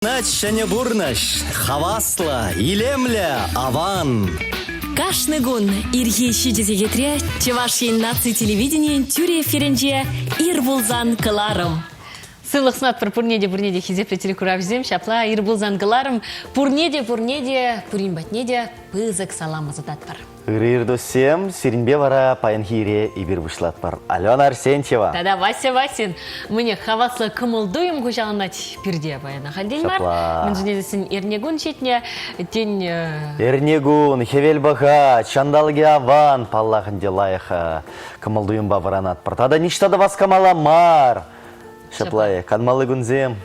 Ҫӗнӗ пурнӑҫ, хаваслӑ, илемлӗ, аван. Кашни кун ирхи 7 сехетре Чӑваш Ен наци телевиденийӗн тӳрӗ эфирӗнче «Ир пулсан кӑларӑм». Сывлӑх сунатпӑр пурне те, пурне те хисеплӗ телекуравҫӑсем. Ҫапла ир пулсан кӑларӑм пурне те, пурне те, пурин патне те пысӑк салам ӑсататпӑр. Ырӑ туссем, сирӗнпе вара паянхи ире эпир пуҫлатпӑр. Алена Арсентьева. Тата Вася Васин. Мӗне хаваслӑ кӑмӑл-туйӑм хуҫаланать пирте паян ахальтен мар. Мӗншӗн тесен эрнекун ҫитнӗ, тен... Эрнекун, хӗвел пӑхать, ҫанталӑкӗ аван, паллах ӗнтӗ лайӑх кӑмӑл-туйӑмпа вӑранатпӑр. Тата ниҫта та васкамалла мар. Ҫапла, канмалли кунсем.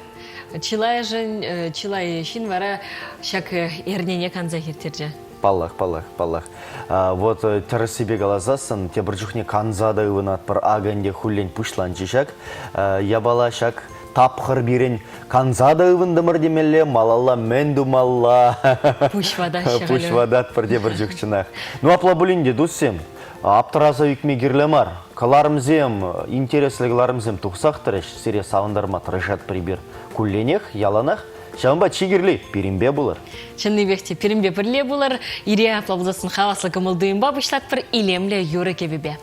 Чылайӑшӗн, чылай ҫын вара ҫак эрнене канса ирттерчӗ. Паллах, паллах, паллах. Вот тӗрӗссипе каласассӑн, тепӗр чухне канса та ывӑнатпӑр. Акӑ ӗнтӗ хуллен пуҫланчӗ ҫак япала, ҫак тапхӑр пирӗн. Канса та ывӑнтӑмӑр темелле, малалла мӗн тумалла? Пуҫ ватаҫҫӗ. Пуҫ вататпӑр тепӗр чух чӑнах. Ну, апла пулин те, туссем, аптӑраса ӳкме кирлӗ мар. Кӑларӑмсем, интереслӗ кӑларӑмсем тухсах тӑрӗҫ. Сире савӑнтарма тӑрӑшатпӑр эпир кулленех, яланах. Ҫавӑнпа чи кирли пирӗнпе пулӑр. Чӑннипех те пирӗнпе пӗрле пулӑр. Ире апла пулсассӑн хаваслӑ кӑмӑл-туйӑмпа пуҫлатпӑр илемлӗ юрӑ-кӗвӗпе.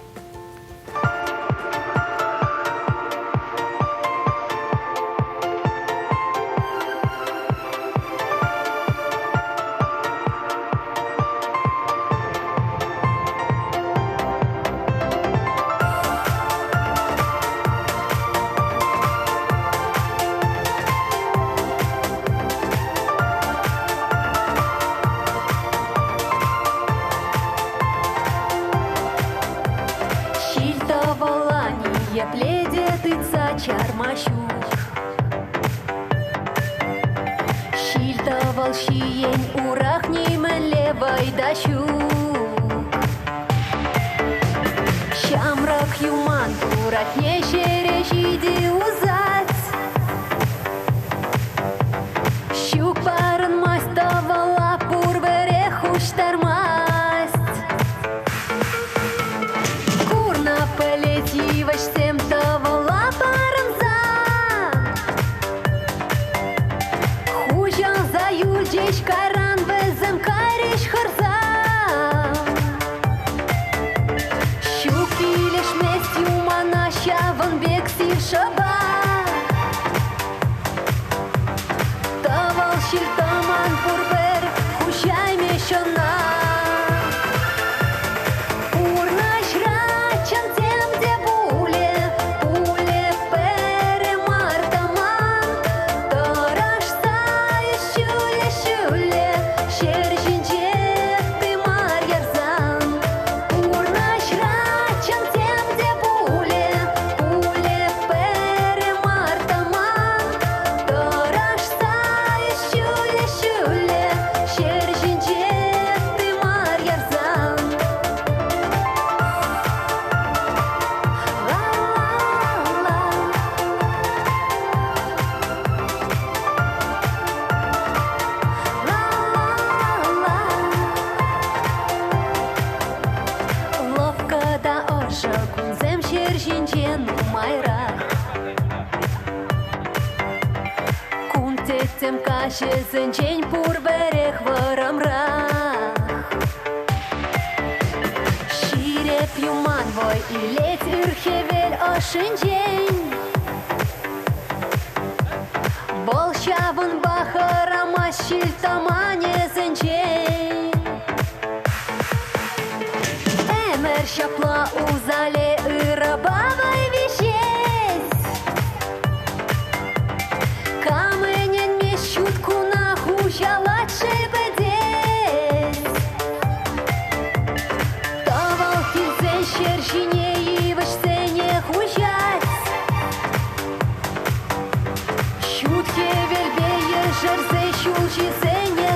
Ҫил-тӑвӑла ниепле те тытса чарма ҫук. Ҫил-тӑвӑл ҫиен урах нимӗнле вӑй та ҫук. Ҫамрӑк юман туратне ҫӗре ҫити усать. Ҫук парӑнмасть тӑвӑла пурпӗрех хуҫтармасть. Курнӑ пӗлет йывӑҫсем тӑвӑла парӑнсан. Хуҫалса юлчӗҫ кайран вӗсем кайрӗҫ хӑрса. Ҫук килӗшмест юмана ҫавӑн пек сив шӑпа. Тӑвӑл ҫил-тӑман пурпӗр хуҫаймӗҫ ӑна. Пурнӑҫра чӑнсем те пулӗ, пулӗ пӗр мар тӑман. Тӑрӑшса ҫӳле-ҫӳле ҫӗр ҫинче тымар ярсан. Пурнӑҫра чӑнсем те пулӗ, пулӗ пӗр мар тӑман. Тӑрӑшса ҫӳле-ҫӳле ҫӗр ҫинче тымар ярсан. Ла-ла-ла. Ла-ла-ла. Лӑпкӑ та ӑшӑ кунсем ҫӗр ҫинче нумайрах. Кун тӗттӗм каҫӗсенчен пурпӗрех вӑрӑмрах. Ҫирӗп юман вӑй илет ыр хӗвел ӑшшинчен. Вӑл ҫавӑнпа хӑрамасть ҫил-тӑманӗсенчен. Ӗмӗр ҫапла усале ырӑпа вӑй виҫет. Кам ӗненмест ҫут куна хуҫалать-ши пӗтет. Тӑвӑл килсен ҫӗр ҫине йывӑҫсене хуҫать. Ҫут хӗвелпе ешерсе ҫулҫисене.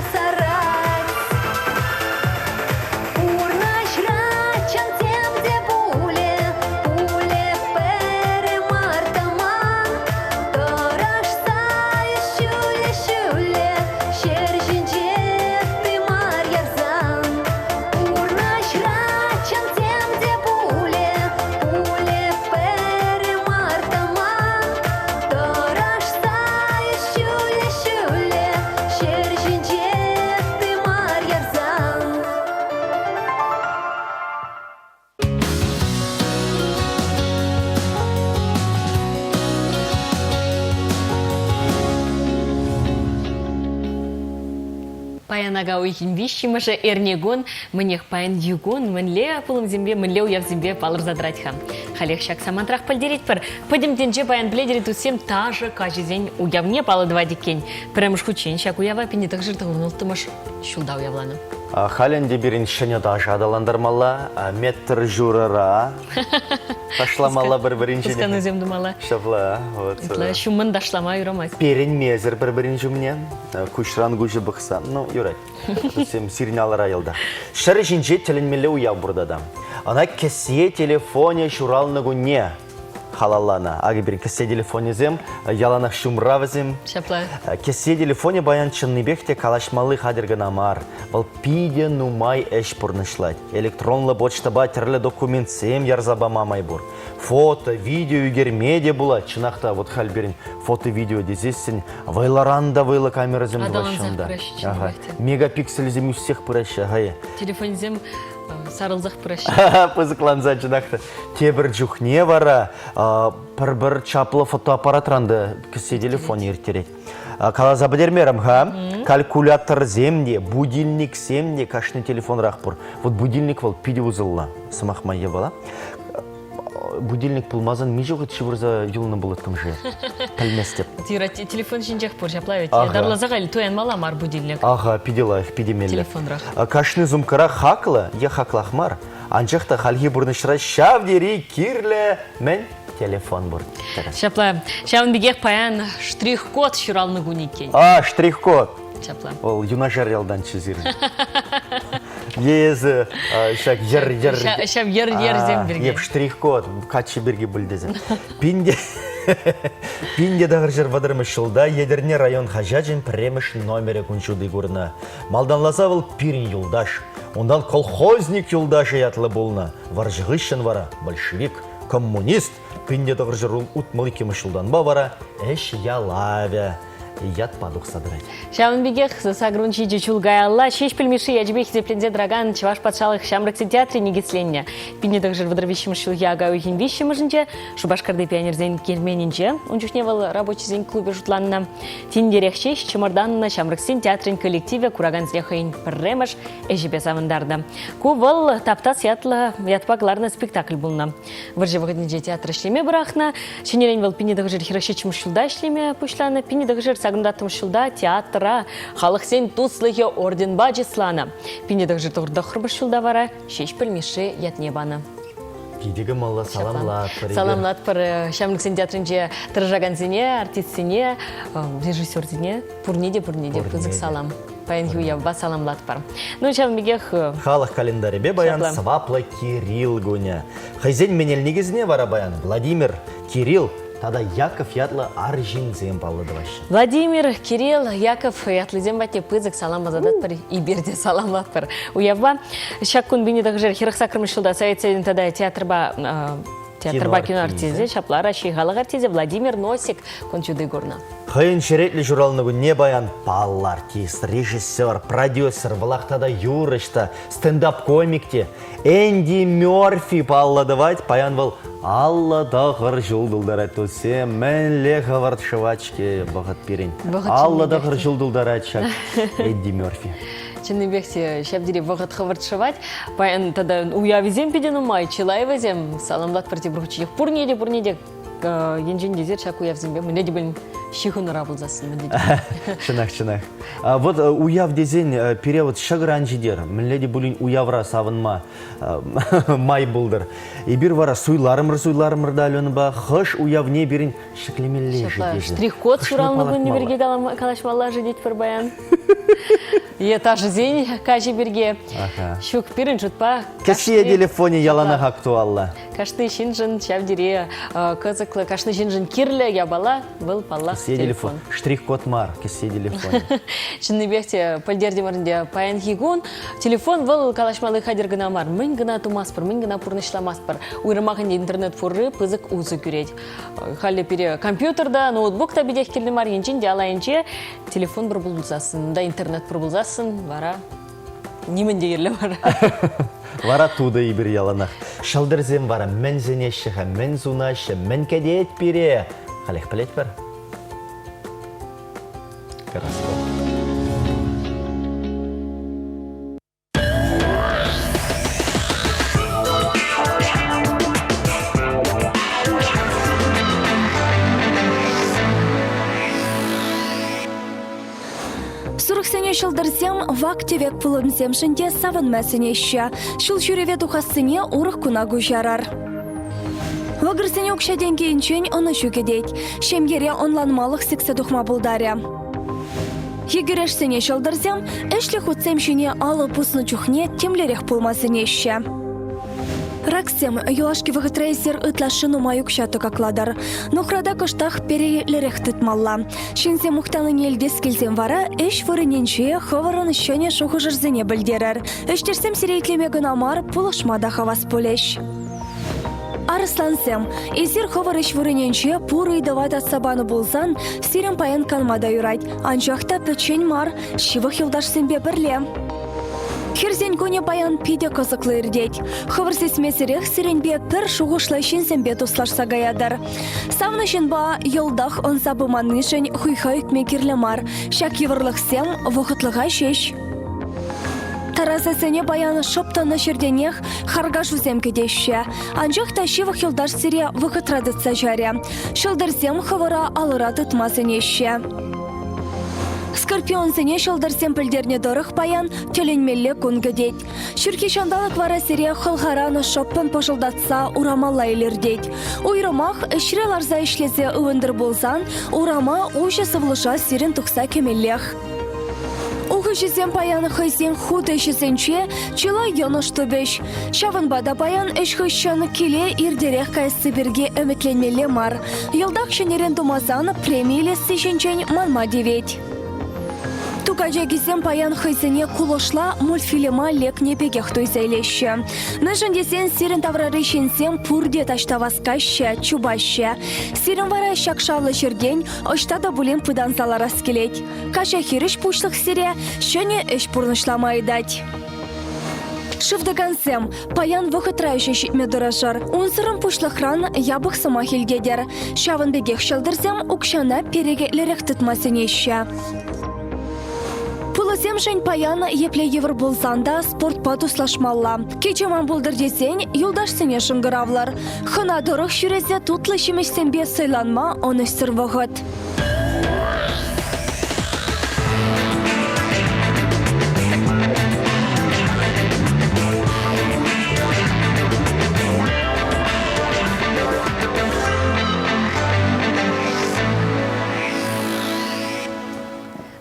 Паян ака уйӑхӗн виҫҫӗмӗшӗ эрнекун, мӗнех паян юкун, мӗнле пулӑмсемпе, мӗнле уявсемпе палӑрса тӑрать-ха. Халех ҫак самантрах пӗлтеретпӗр. Пӗтӗм тӗнче паян пӗлетӗр туссем ташӑ каҫӗсен уявне паллӑ тӑвать иккен. Пӗрремӗш хутчен ҫак уява 1996 ҫулта уявланӑ. Халь ӗнтӗ пирӗн ҫӗнӗ ташӑ аталантармалла, метр ҫурӑра ташламалла пӗр-пӗрин ҫине. Хусканусем тумалла. Ҫапла, вот. Ытла ҫуммӑн ташлама юрамасть. Перӗнмесӗр пӗр-пӗрин ҫумне. Куҫран куҫӗ пӑхса, ну, юрать. Вӗсем сирӗн алӑра йӑлтах. Ҫӗр ҫинче тӗлӗнмелле уяв пур тата. Ӑна кӗсье телефонӗ ҫуралнӑ кунне халалланӑ. Акӑ пирӗн кӗсье телефонӗсем яланах ҫумра вӗсем. Ҫапла. Кӗсье телефонӗ паян чӑннипех те калаҫмалли хатӗр кӑна мар. Вӑл питӗ нумай ӗҫ пурнӑҫлать. Электронлӑ почтӑпа тӗрлӗ документсем ярса пама май пур. Фото, видео ӳкерме те пулать. Чӑнах та, вот халь пирӗн фото-видео тесессӗн вӑйлӑран та вӑйлӑ камерӑсем тӑваҫҫӗ унта. Ага. Мегапиксельсем ӳссех пыраҫҫӗ, ага. Телефонсем сарӑлсах пыраҫҫӗ. Пысӑкланса чӑнах та. Тепӗр чухне вара пӗр-пӗр чаплӑ фотоаппаратран та кӗсье телефонӗ ирттерет. Каласа пӗтермерӗм-ха. Калькуляторсем те, будильниксем те кашни телефонрах пур. Вот будильник вӑл питӗ усӑллӑ, сӑмах май япала. Будильник пулмасан миҫе хут ҫывӑрса юлнӑ пулӑттӑм-ши? Пӗлместӗп. Телефон ҫинчех пур ҫапла ведь. Ятарласа халь туянмалла мар будильник. Ага, питӗ лайӑх, питӗ меллӗ. Телефонрах. Кашни сумкӑра хаклӑ е хаклах мар. Анчах та хальхи пурнӑҫра ҫав тери кирлӗ мӗн? Телефон пур. Ҫапла. Ҫавӑн пекех паян штрих-код ҫуралнӑ кун иккен. А, штрих-код. Ҫапла. Вӑл юнашар ялтанччӗ сирӗн. Е эсӗ ҫак йӗр-йӗр... Ҫав йӗр-йӗрсем пирки. Еп штрих-код, каччӑ пирки пуль тесе. Пинте Пинте тӑхӑрҫӗр вӑтӑрмӗш ҫулта Етӗрне район хаҫачӗн пӗрремӗш номерӗ кун ҫути курнӑ. Малтанласа вӑл пирӗн юлташ, унтан колхозник юлташӗ ятлӑ пулнӑ. Вӑрҫӑ хыҫҫӑн вара большевик, коммунист, пинте тӑхӑрҫӗр 62-мӗш ҫултанпа вара ӗҫ ялавӗ ятпа тухса тӑрать. Ҫавӑн пекех сакӑрвун ҫичӗ ҫул каялла Ҫеҫпӗл Мишши ячӗпе хисепленсе тӑракан Чӑваш патшалӑх ҫамрӑксен театрӗ никӗсленнӗ. 1933 ҫулхи ака уйӑхӗн виҫҫӗмӗшӗнче Шупашкарти пионерсен керменӗнче, ун чухне вӑл рабочисен клубӗ шутланнӑ, тинтерех ҫеҫ чӑмӑртаннӑ ҫамрӑксен театрӗн коллективӗ куракансене хӑйӗн пӗрремӗш ӗҫӗпе савӑнтарнӑ. Ку вӑл Таптас ятлӑ ятпа кӑларнӑ спектакль пулнӑ. Вӑрҫӑ вӑхӑтӗнче театр ӗҫлеме пӑрахнӑ. Ҫӗнӗрен вӑл 1947 ҫулта ӗҫлеме пуҫланӑ. 1984 ҫулта театра Халӑхсен туслӑхӗ орденпа чысланӑ. 1999 ҫулта вара Ҫеҫпӗл Мишши ятне панӑ. Питӗ кӑмӑллӑ саламлатпӑр. Саламлатпӑр ҫамрӑксен театрӗнче тӑрӑшакансене, артистсене, режиссерсене пурне те пурне те пысӑк салам. Паянхи уявпа саламлатпӑр. Ну, ҫавӑн пекех Халӑх календарӗпе паян сӑваплӑ Кирилл кунӗ. Хӑйсен менелникӗсене вара паян Владимир, Кирилл тата Яков ятлӑ арҫынсем паллӑ тӑваҫҫӗ. Владимир, Кирилл, Яков ятлисем патне пысӑк салам ӑсататпӑр, эпир те саламлатпӑр. Уявпа ҫак кун пине тӑхӑшер 48 ҫулта Совет Союзӗн тата театрпа театрпа кино артисчӗ, ҫапла Раҫҫей халӑх артисчӗ Владимир Носик кун ҫути курнӑ. Хӑйӗн черетлӗ ҫуралнӑ кунне паян паллӑ артист, режиссер, продюсер, вӑлах тата юрӑҫ та, стендап-комик те Энди Мёрфи паллӑ тӑвать. Паян вӑл 59 ҫул тултарать туссем. Мӗнле хӑвӑрт шӑвать-ҫке вӑхӑт пирӗн. 59 ҫул тултарать ҫак Эдди Мёрфи. Чӑннипех те ҫав тери вӑхӑт хӑвӑрт шӑвать. Паян тата уявӗсем питӗ нумай, чылай вӗсем. Саламлатпӑр тепӗр хутченех. Пурне те, пурне те енчен тесе ҫак уявсемпе мӗнле те пулин ҫыхӑнура пулсассӑн мӗнле те Чӑнах, чӑнах. Вот уяв тесен пире вот ҫӑкӑр ан ҫитер, мӗнле те пулин уявра савӑнма май пултӑр. Эпир вара суйларӑмӑр-суйларӑмӑр та Аленӑпа хӑш уявне пирӗн ҫӗклемелле-ши Ҫапла, тесе. штрих-код Хӑшне ҫуралнӑ кунне палӑртмалла? пирки калаҫмалла-ши тетпӗр паян. Е ташӑсен каҫӗ пирки. Аха. Ҫук, пирӗн шутпа Кӗсье телефонӗ яланах актуаллӑ. Кашни ҫыншӑн ҫав тери кӑсӑклӑ, кашни ҫыншӑн кирлӗ япала вӑл, паллах, Кӗсье телефон. Штрих-код мар, кӗсье телефонӗ. Чӑннипех те пӗлтертӗмӗр ӗнтӗ паянхи кун телефон вӑл калаҫмалли хатӗр кӑна мар. Мӗн кӑна тумастпӑр, мӗн кӑна пурнӑҫламастпӑр. Уйрӑмах ӗнтӗ интернет пурри пысӑк усӑ кӳрет. Халӗ пире компьютер та, ноутбук та питех кирлӗ мар. Енчен те ал айӗнче телефон пур пулсассӑн, унта интернет пур пулсассӑн вара нимӗн те кирлӗ мар. Вара тутӑ эпир яланах. Ҫӑлтӑрсем вара мӗн сӗнеҫҫӗ-ха, мӗн сунаҫҫӗ, мӗн кӗтет пире? Халех пӗлетпӗр. Гороскоп. Сурӑхсене ҫӑлтӑрсем вак-тӗвек пулӑмсемшӗн те савӑнма сӗнеҫҫӗ. Ҫул ҫӳреве тухассине урӑх куна куҫарар. Вӑкӑрсене укҫа-тенкӗ енчен ӑнӑҫу кӗтет. Ҫемьере ӑнланмалӑх сиксе тухма пултарӗ. Йӗкӗрешсене ҫӑлтӑрсем ӗҫлӗ хутсем ҫине алӑ пуснӑ чухне тимлӗрех пулма сӗнеҫҫӗ. Раксем, юлашки вӑхӑтра эсир ытлашши нумай укҫа тӑкаклатӑр. Нухрата кӑштах перекетлӗрех тытмалла. Ҫынсем мухтанине илтес килсен вара ӗҫ вырӑнӗнче хӑвӑрӑн ҫӗнӗ шухӑшӑрсене пӗлтерӗр. Ӗҫтешсем сире итлеме кӑна мар, пулӑшма та хавас пулӗҫ. Арӑслансем, эсир хӑвӑр ӗҫ вырӑнӗнче пур ыйтӑва татса панӑ пулсан, сирӗн паян канма та юрать. Анчах та пӗччен мар, ҫывӑх юлташсемпе пӗрле. Хӗрсен кунӗ паян питӗ кӑсӑклӑ иртет. Хӑвӑр сисмесӗрех сирӗнпе пӗр шухӑшлӑ ҫынсемпе туслашса каятӑр. Савнӑ ҫынпа йӑлтах ӑнса пыманнишӗн хуйха ӳкме кирлӗ мар. Ҫак йывӑрлӑхсем вӑхӑтлӑха ҫеҫ. Тарасасене паян шӑп тӑнӑ ҫӗртенех харкашусем кӗтеҫҫӗ. Анчах та ҫывӑх юлташ сире вӑхӑтра тытса чарӗ. Ҫӑлтӑрсем хӑвӑра алӑра тытма сӗнеҫҫӗ. Скорпионсене ҫӑлтӑрсем пӗлтернӗ тӑрӑх паян тӗлӗнмелле кун кӗтет. Ҫурхи ҫанталӑк вара сире хӑлхаран шӑппӑн пӑшӑлтатса урамалла илӗртет. Уйрӑмах ӗҫре ларса ӗҫлесе ывӑнтӑр пулсан урама уҫӑ сывлӑша сирӗн тухса кӗмеллех. Ухӑҫӑсем паян хӑйсен хут ӗҫӗсенче чылай йӑнӑш тупӗҫ. Ҫавӑнпа та паян ӗҫ хыҫҫӑн киле иртерех каясси пирки ӗмӗтленмелле мар. Йӑлтах ҫӗнӗрен тумасан преми илесси ҫинчен манма тивет. Тукачакисем паян хӑйсене кулӑшла мультфильма лекнӗ пекех туйса илеҫҫӗ. Мӗншӗн тесен сирӗн таврари ҫынсем пурте таҫта васкаҫҫӗ, чупаҫҫӗ. Сирӗн вара ҫак шавлӑ ҫӗртен ӑҫта та пулин пытанса ларас килет. Каҫа хирӗҫ пуҫлӑх сире ҫӗнӗ ӗҫ пурнӑҫлама ыйтать. Шывтӑкансем, паян вӑхӑтра ӗҫе ҫитме тӑрӑшӑр. Унсӑрӑн пуҫлӑхран япӑх сӑмах илтетӗр. Ҫавӑн пекех ҫӑлтӑрсем укҫана перекетлӗрех тытма сӗнеҫҫӗ. Пулӑсемшӗн паян епле йывӑр пулсан та спортпа туслашмалла. Кичем ан пултӑр тесен юлташсене шӑнкӑравлӑр. Хӑна тӑрӑх ҫӳресе тутлӑ ҫимӗҫсемпе сӑйланма ӑнӑҫсӑр вӑхӑт.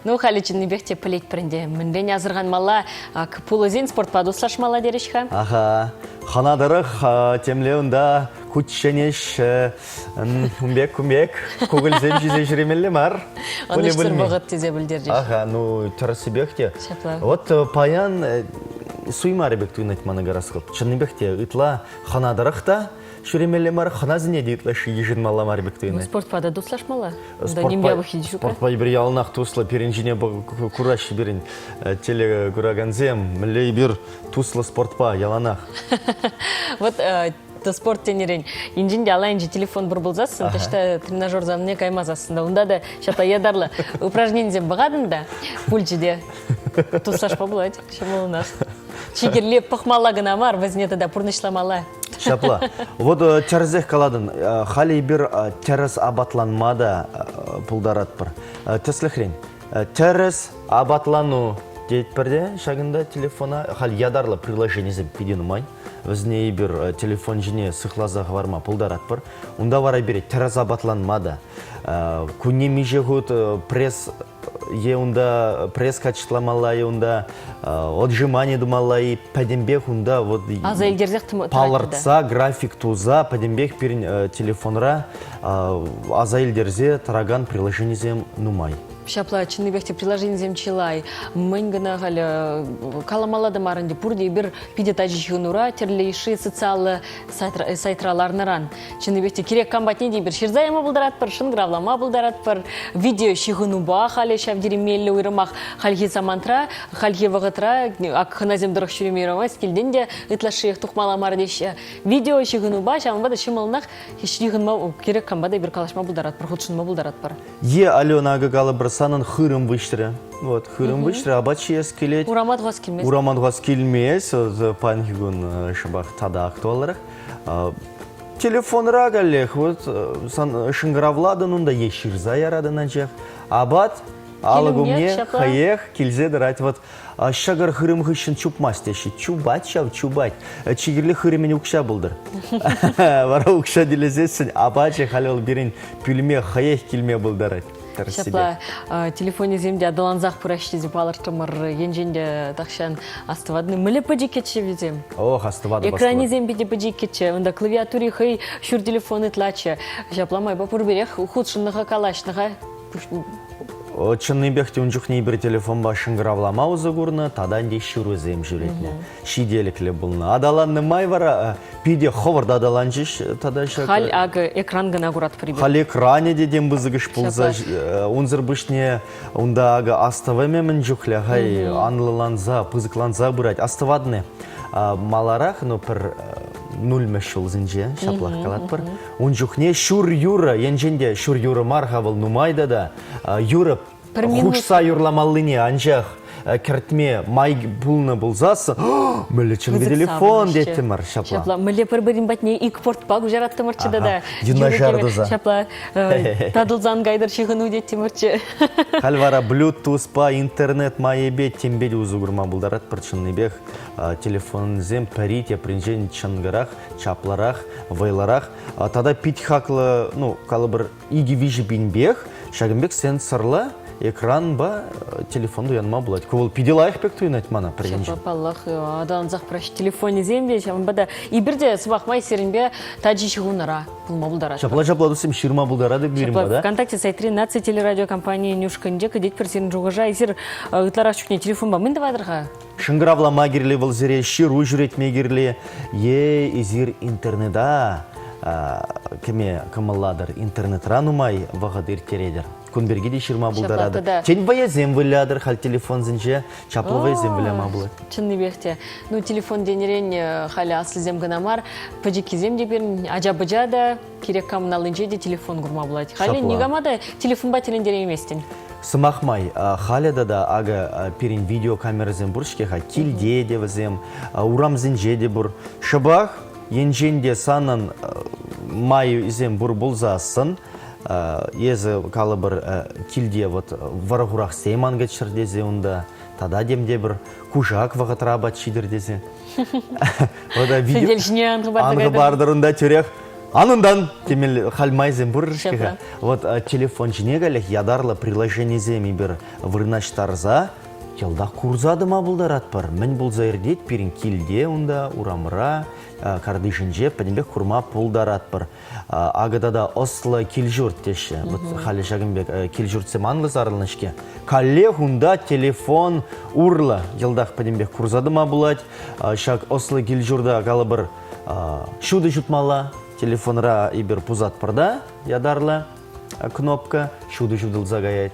Ну, халӗ чӑннипех те пӗлетпӗр ӗнтӗ. Мӗнрен асӑрханмалла? Ак, пулӑсен спортпа туслашмалла терӗҫ-ха. Аха. Хӑна тӑрӑх темле унта кучченеҫ Ун пек, кун пек кукӑльсем ҫисе ҫӳремелле мар. Ӑнӑҫсӑр вӑхӑт тесе пӗлтерчӗҫ. Ага, ну тӗрӗссипех те. Ҫапла. Вот э, паян э, суймарӗ пек туйӑнать мана гороскоп. Чӑннипех те ытла хӑна тӑрӑх та ҫӳремелле мар, хӑнасене те ытлашши йышӑнмалла мар пек туйӑнать. Ну, спортпа та туслашмалла. Унта ним япӑххи ҫук. Спортпа эпир яланах туслӑ, пирӗн ҫине кураҫҫӗ пирӗн э, телекуракансем. Мӗнле эпир туслӑ спортпа яланах. Вот спорт тенӗрен енчен те алайӗнче телефон пур пулсассӑн таҫта тренажер залне каймасассӑн та унта та ҫапла ятарлӑ упражненисем пӑхатӑн та пулчӗ те туслашма пулать ҫӑмӑллӑнах. Чи кирли пӑхмалла кӑна мар, вӗсене тата пурнӑҫламалла. Ҫапла. Вот э, тӗрӗсех калатӑн. Э, халӗ эпир э, тӗрӗс апатланма та пултаратпӑр. Тӗслӗхрен, Тӗрӗс апатлану тетпӗр те ҫакӑнта телефона. Халь ятарлӑ приложенисем питӗ нумай. Вӗсене эпир телефон ҫине сыхласа хӑварма пултаратпӑр. Унта вара пире тӗрӗс апатланма та, кунне миҫе хут пресс е унта пресс качӑтламалла, е унта отжимани тумалла-и, пӗтӗмпех унта вот Аса илтерсех палӑртса, график туса пӗтӗмпех пирӗн телефонра аса илтерсе тӑракан приложенисем нумай. Ҫапла, чӑннипех те приложенисем чылай. Мӗн кӑна халӗ каламалла та мар ӗнтӗ. Пурте эпир питӗ тачӑ ҫыхӑнура тӗрлӗ йышши социаллӑ сайтра ларнӑран. Чӑннипех те кирек кам патне те эпир ҫырса яма пултаратпӑр, шӑнкӑравлама пултаратпӑр. Видео ҫыхӑнупа халӗ ҫав тери меллӗ уйрӑмах хальхи самантра, хальхи вӑхӑтра ак хӑнасем тӑрӑх ҫӳреме юрамасть, килтен те ытлашшиех тухмалла мар теҫҫӗ. Видео ҫыхӑнупа ҫавӑнпа та ҫӑмӑллӑнах ҫыхӑнма кирек кампа та эпир калаҫма пултаратпӑр, хутшӑнма пултаратпӑр. Е Алена акӑ калӑпӑр, санӑн хырӑм выҫрӗ. Вот, хырӑм выҫрӗ, апат ҫиес килет. Урама тухас килмест. Урама тухас килмест. Паянхи кун шӑпах тата актуаллӑрах. Телефонра каллех вот сан шӑнкӑравлатӑн унта е ҫырса яратӑн анчах. Апат. Алӑк умне хӑех килсе тӑрать. Вот ҫӑкӑр хырӑм хыҫҫӑн чупмасть теҫҫӗ. Чупать ҫав, чупать. Чи кирли хырӑмӗн укҫа пултӑр. Вара укҫа тӳлесессӗн апачӗ халь вӑл пирӗн пӳлӗме хӑех килме пултарать. Ҫапла телефонӗсем те аталансах пыраҫҫӗ тесе палӑртрӑмӑр. Енчен те тахҫан астӑватни мӗнле пӗчӗккӗччӗ вӗсем? Ох, астӑватӑп. Экранӗсем питӗ пӗчӗккӗччӗ. Унта клавиатури хӑй ҫур телефон ытлаччӗ. Ҫапла майпа пурпӗрех хутшӑннӑ-ха, калаҫнӑ-ха. Чӑннипех те ун чухне эпир телефонпа шӑнкӑравлама усӑ курнӑ тата ӗнтӗ ҫырусем ҫӳретнӗ. Ҫителӗклӗ пулнӑ. Аталаннӑ май вара питӗ хӑвӑрт аталанчӗҫ тата ҫак. Халь акӑ экран кӑна куратпӑр эпир. Халь экранӗ те тем пысӑкӑш пулса, унсӑр пуҫне унта акӑ астӑвӑмӗ мӗн чухлӗ хай анлӑланса, пысӑкланса пырать. Астӑватӑн-и? Маларах, ну, пӗр нульмӗш ҫулсенче, ҫаплах калатпӑр, Ун чухне ҫур юрӑ, енчен те ҫур юрӑ мар-ха вӑл нумай та та, юрӑ хушса юрламаллине анчах кӗртме май пулнӑ пулсассӑн, мӗнле чӑнкӑ телефон теттӗмӗр ҫапла. Ҫапла, мӗнле пӗр-пӗрин патне ик портпа куҫараттӑмӑрччӗ тата. Юнашар туса. Ҫапла, татӑлсан кайтӑр ҫыхӑну теттӗмӗрччӗ. Халь вара Bluetooth-па интернет майӗпе темпе те усӑ курма пултаратпӑр чӑннипех. Телефонсем пӗри тепринчен чӑнкӑрах. чаплӑрах, вӑйлӑрах тата пит хаклӑ, ну, калӑпӑр, икӗ-виҫӗ пинпех ҫакӑн пек сенсорлӑ экранпа телефон туянма пулать. Ку вӑл питӗ лайӑх пек туйӑнать мана пӗр енчен. Ҫапла, паллах, аталансах пыраҫҫӗ телефонӗсем те, ҫавӑнпа та эпир те, сӑмах май, сирӗнпе тачӑ ҫыхӑнура пулма пултаратпӑр. Ҫапла, ҫапла, туссем, ҫырма пултаратӑп пирӗн пата. ВКонтакте сайтри наци телерадиокомпанийӗн ушкӑнӗнче кӗтетпӗр сирӗн шухӑша. Эсир ытларах чухне телефонпа мӗн тӑватӑр-ха? Шӑнкӑравлама кирлӗ вӑл сире, ҫыру ҫӳретме кирлӗ е эсир интернета кӗме кӑмӑллатӑр, интернетра нумай вӑхӑт ирттеретӗр. Кун пирки те ҫырма пултаратӑр. Тен, вӑйӑсем вылятӑр халь телефонсенче, чаплӑ вӑйӑсем выляма пулать. Чӑннипех те. Ну, телефон тенӗрен халӗ аслисем кӑна мар, пӗчӗккисем те пирӗн, ача-пӑча та, Кирек камӑн аллинче те телефон курма пулать. Халӗ никама та телефонпа тӗлӗнтерейместӗн. Сӑмах май, халӗ тата акӑ пирӗн видеокамерӑсем пур-ҫке-ха, килте те вӗсем, урамсенче те пур. Шӑпах енчен те санӑн майӗсем пур пулсассӑн, эсӗ, калӑпӑр, килте вот вӑрӑ-хурахсем ан кӗччӗр тесе унта, тата тем те пӗр кушак вӑхӑтра апат ҫитӗр тесе. Сӗтел ҫине ан хӑпартӑр. Ан хӑпартӑр унта тӳрех. Ан унтан темелле халь майсем пур-ҫке-ха. Вот телефон ҫине каллех ятарлӑ приложенисем эпир вырнаҫтарса йӑлтах курса тӑма пултаратпӑр. Мӗн пулса иртет пирӗн килте унта, урамра, картишӗнче пӗтӗмпех курма пултаратпӑр. Акӑ тата ӑслӑ кил-ҫурт теҫҫӗ. Вот халӗ ҫакӑн пек кил-ҫуртсем анлӑ сарӑлнӑ-ҫке. Каллех унта телефон урлӑ йӑлтах пӗтӗмпех курса тӑма пулать. Ҫак ӑслӑ кил-ҫурта калӑпӑр ҫутӑ ҫутмалла. Телефонра эпир пусатпӑр та ятарлӑ кнопка, ҫутӑ ҫутӑлса каять.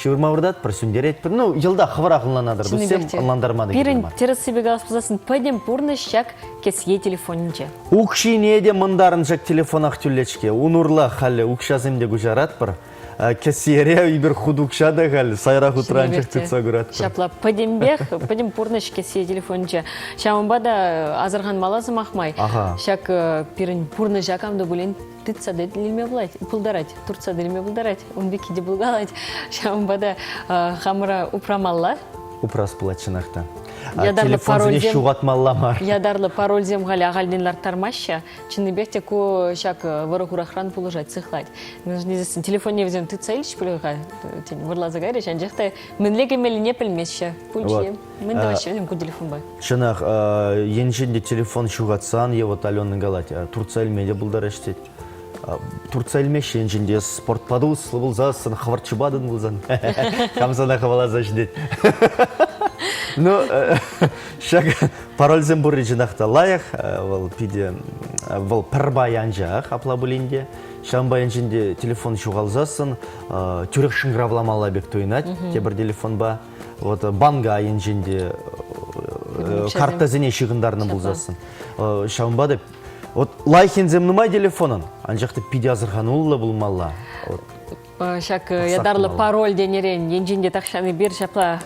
Ҫывӑрма выртатпӑр, сӳнтеретпӗр. Ну, йӑлтах хӑвӑрах ӑнланатӑр. Туссем ӑнлантарма та Пирӗн тӗрӗссипе калас пулсассӑн пӗтӗм пурнӑҫ ҫак кӗсье телефонӗнче. Укҫине те мӑнтарӑн ҫак телефонах тӳлет-ҫке. Ун урлӑ халӗ укҫасем те куҫаратпӑр. Кӗсьере эпир хут укҫа та халь сайра хутра анчах тытса куратпӑр. Ҫапла пӗтӗмпех, пӗтӗм пурнӑҫ кӗсье телефонӗнче. Ҫавӑнпа та асӑрханмалла сӑмах май. Ҫак пирӗн пурнӑҫа кам та пулин тытса та илме пултарать, туртса та илме пултарать, ун пекки те пулкалать. Ҫавӑнпа та хамӑра упрамалла. Упрас пулать чӑнах та. Ятарлӑ парольсем ҫухатмалла мар. Ятарлӑ парольсем халӗ ахальтен ларттармаҫҫӗ. Чӑннипех те ку ҫак вӑрӑ-хурахран пулӑшать, сыхлать. Мӗншӗн тесессӗн телефонне вӗсем тытса илчӗҫ пуль-ха, тен, вӑрласа кайрӗҫ, анчах та мӗнле кӗмеллине пӗлмеҫҫӗ. Пулчӗ. Мӗн тӑваҫҫӗ вӗсем ку телефонпа? Чӑнах, енчен те телефон ҫухатсан, е вот Алена калать, туртса илме те пултараҫ тет. Туртса илмеҫҫӗ енчен те спортпа туслӑ пулсассӑн, хӑвӑрт чупатӑн пулсан, кам сана хӑваласа ҫитет. Ну, ҫак парольсем пурри чӑнах та лайӑх, вӑл питӗ, вӑл пӗр пай анчах, апла пулин те. Ҫавӑнпа енчен те телефон ҫухалсассӑн тӳрех шӑнкӑравламалла пек туйӑнать тепӗр телефонпа. Вот банка енчен те карттӑсене ҫыхӑнтарнӑ пулсассӑн. Ҫавӑнпа та вот лайӑх енсем нумай телефонӑн, анчах та питӗ асӑрхануллӑ пулмалла. Ҫак ятарлӑ пароль тенӗрен енчен те тахҫан эпир ҫапла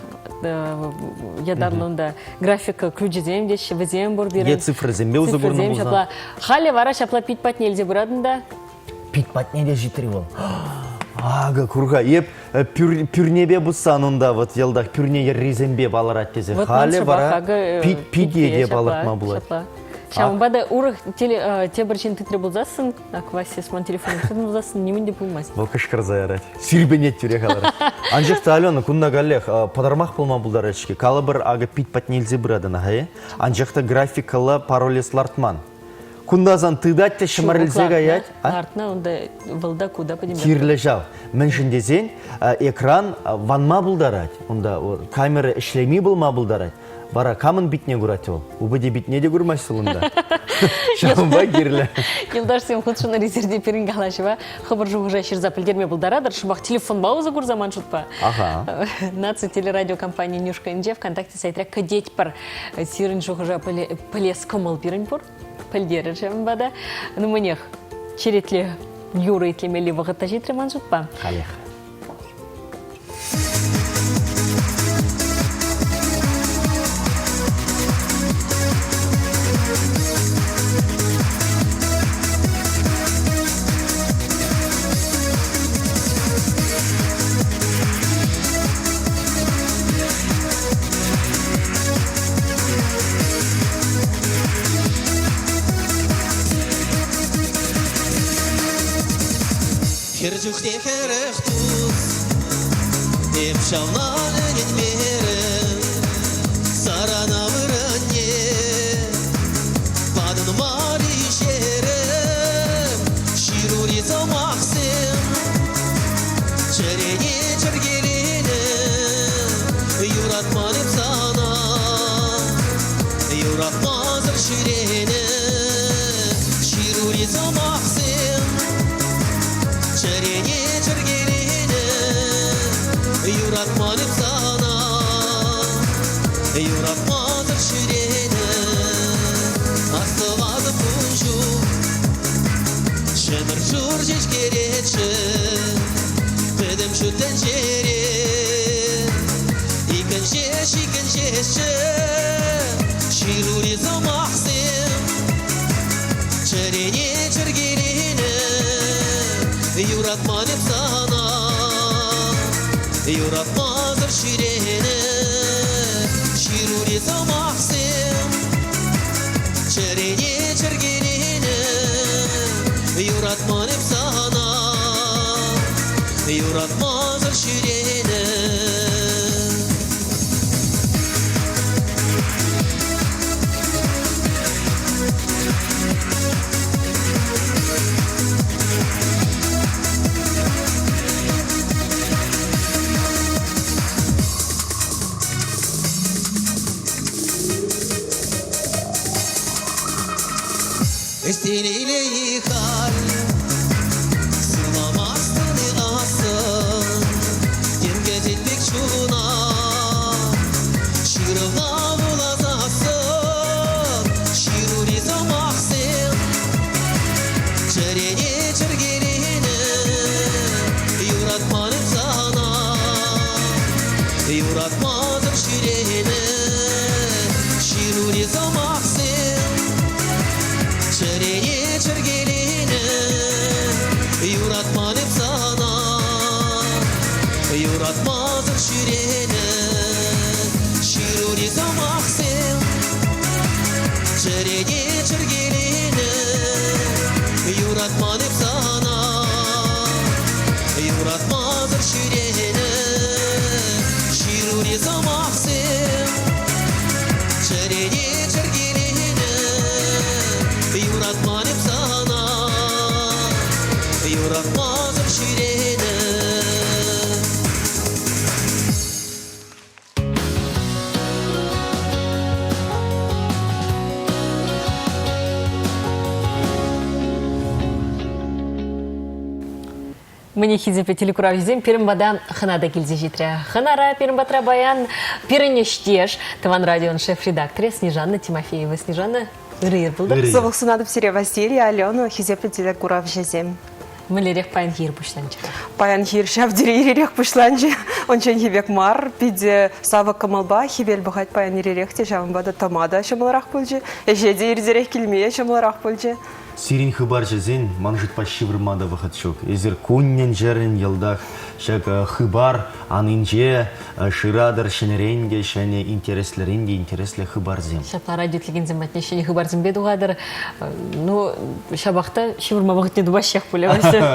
ятарлӑ унта графика ключӗсем теҫҫӗ, вӗсем пур пирӗн. Е цифрӑсемпе усӑ курнӑ пулсан. Ҫапла. Халӗ вара ҫапла пит патне илсе пыратӑн та. Пит патне те ҫитрӗ вӑл. Акӑ, кур-ха, эп пӳрнепе пуссан унта вот йӑлтах пӳрне йӗррисемпе палӑрать тесе. Вот ман Халӗ шӑпах вара акӑ пите те ҫапла, палӑртма пулать. Ҫапла. Ҫавӑнпа та урӑх тепӗр ҫын тытрӗ пулсассӑн, ак Вася ман телефон тытнӑ пулсассӑн нимӗн те пулмасть. Вӑл кӑшкӑрса ярать. Сирпӗнет тӳрех алӑран. Анчах та, Алена, кунта каллех пӑтӑрмах пулма пултарать-ҫке. Калӑпӑр, акӑ пит патне илсе пыратӑн-ха, э? Анчах та графикӑлла паролес лартман. Кунта сан тытать те ҫӗмӗрӗлсе каять. Лартнӑ, унта вӑлта куда пӗтӗмпех. Кирлӗ ҫав. Мӗншӗн тесен экран ванма пултарать. Унта камера ӗҫлеми пулма пултарать. Вара камӑн питне курать вӑл? Упӑте питне те курмасть вӑл унта. Ҫавӑнпа кирлӗ. Юлташсем хутшӑннӑ резервте пирӗн калаҫӑва хӑвӑр шухӑша ҫырса пӗлтерме пултаратӑр. Шӑпах телефонпа усӑ курса ман шутпа. Аха. Наци телерадиокомпанийӗн ушкӑнӗнче ВКонтакте сайтра кӗтетпӗр. Сирӗн шухӑша пӗлес кӑмӑл пирӗн пур. Пӗлтерӗр ҫавӑнпа та. Ну, мӗнех, черетлӗ юрӑ итлемелли вӑхӑт та ҫитрӗ ман шутпа. Халех. Хӗр чухне хӗрӗх тус, эп ҫавна ӗненмерӗм. Сарана вырӑнне патӑн мар-и ҫерӗм. Ҫырури сӑмахсем чӗрене чӗркеленӗ. Юратман эп сана, юратмасӑр ҫӳренӗ. Ҫырури сӑмахсем чӗрене чӗркеленӗ. Юратман эп сана, юратмасӑр ҫӳренӗ. Астӑватӑп ун чух, ҫӗмӗр шур ҫеҫкереччӗ. Пӗтӗм ҫут тӗнчере иккӗн ҫеҫ, иккӗн ҫеҫчӗ. Ҫырури сӑмахсем чӗрене чӗркеленӗ. Юратман эп сана, юратмасӑр ҫӳренӗ. Ҫырури сӑмахсем чӗрене чӗркеленӗ. Юратман эп сана, юратмасӑр ҫӳренӗ. Ӗҫтерейле-и халь сывламастӑн-и ассӑн, тем кӗтет пек чуна. Ҫырӑвна вуласассӑн ҫырури сӑмахсем чӗрене чӗркеленӗ. Юратман эп сана, юратмасӑр ҫӳренӗ. Ҫырури сӑмахсем чӗрене чӗркеленӗ. Юратман эп сана, юратмасӑр ҫӳренӗ. Ҫырури сӑмахсем чӗрене чӗркеленӗ. Юратман эп сана, юратмасӑр ҫӳренӗ. Ҫырури сӑмахсем чӗрене чӗркеленӗ. Юратман эп сана, юратмасӑр ҫӳренӗ. Мӗне хисеплӗ телекуравҫӑсем пирӗн пата хӑна та килсе ҫитрӗ. Хӑнара пирӗн патра паян пирӗн ӗҫтеш, Тӑван радион шеф-редакторӗ Снежана Тимофеева. Снежана, ырӑ ир пултӑр. Сывлӑх сунатӑп сире, Василий, Алена, хисеплӗ телекуравҫӑсем. Мӗнлерех паянхи ир пуҫланчӗ? Паянхи ир ҫав тери иререх пуҫланчӗ. Унчченхи пек мар. Питӗ савӑк кӑмӑлпа хӗвел пӑхать паян иререх те, ҫавӑнпа та тӑма та ҫӑмӑлрах пулчӗ. Ӗҫе те иртерех килме ҫӑмӑлрах пулчӗ. Сирӗн хыпарҫӑсен ман шутпа ҫывӑрма та вӑхӑт ҫук. Эсир куннӗн-ҫӗрӗн йӑлтах ҫак хыпар анинче шыратӑр ҫӗнӗрен те ҫӗнӗ, интереслӗрен те интереслӗ хыпарсем. Ҫапла радио итлекенсем патне ҫӗнӗ хыпарсемпе тухатӑр. Ну, ҫапах та ҫывӑрма вӑхӑтне тупаҫҫех пулӗ.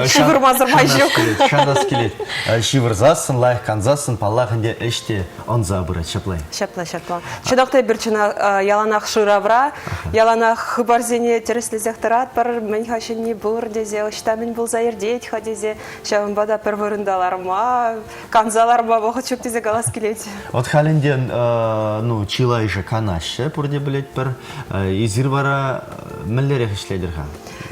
Ҫывӑрмасӑр май ҫук. Шанас килет. Ҫывӑрсассӑн, лайӑх кансассӑн, паллах ӗнтӗ, ӗҫ те ӑнса пырать ҫапла. Ҫапла, ҫапла. Чӑнах та эпир чӑна яланах шыравра, яланах хыпарсене тӗрӗслесех тӑратпӑр, мӗн-ха ҫӗнни пур тесе, ӑҫта мӗн пулса иртет-ха тесе. Ҫавӑнпа та пӗр вырӑнта ларма, канса ларма вӑхӑт ҫук тесе калас килет. Вот халь ӗнтӗ ну, чылайӑшӗ канаҫҫӗ, пурте пӗлетпӗр. Эсир вара мӗнлерех ӗҫлетӗр-ха?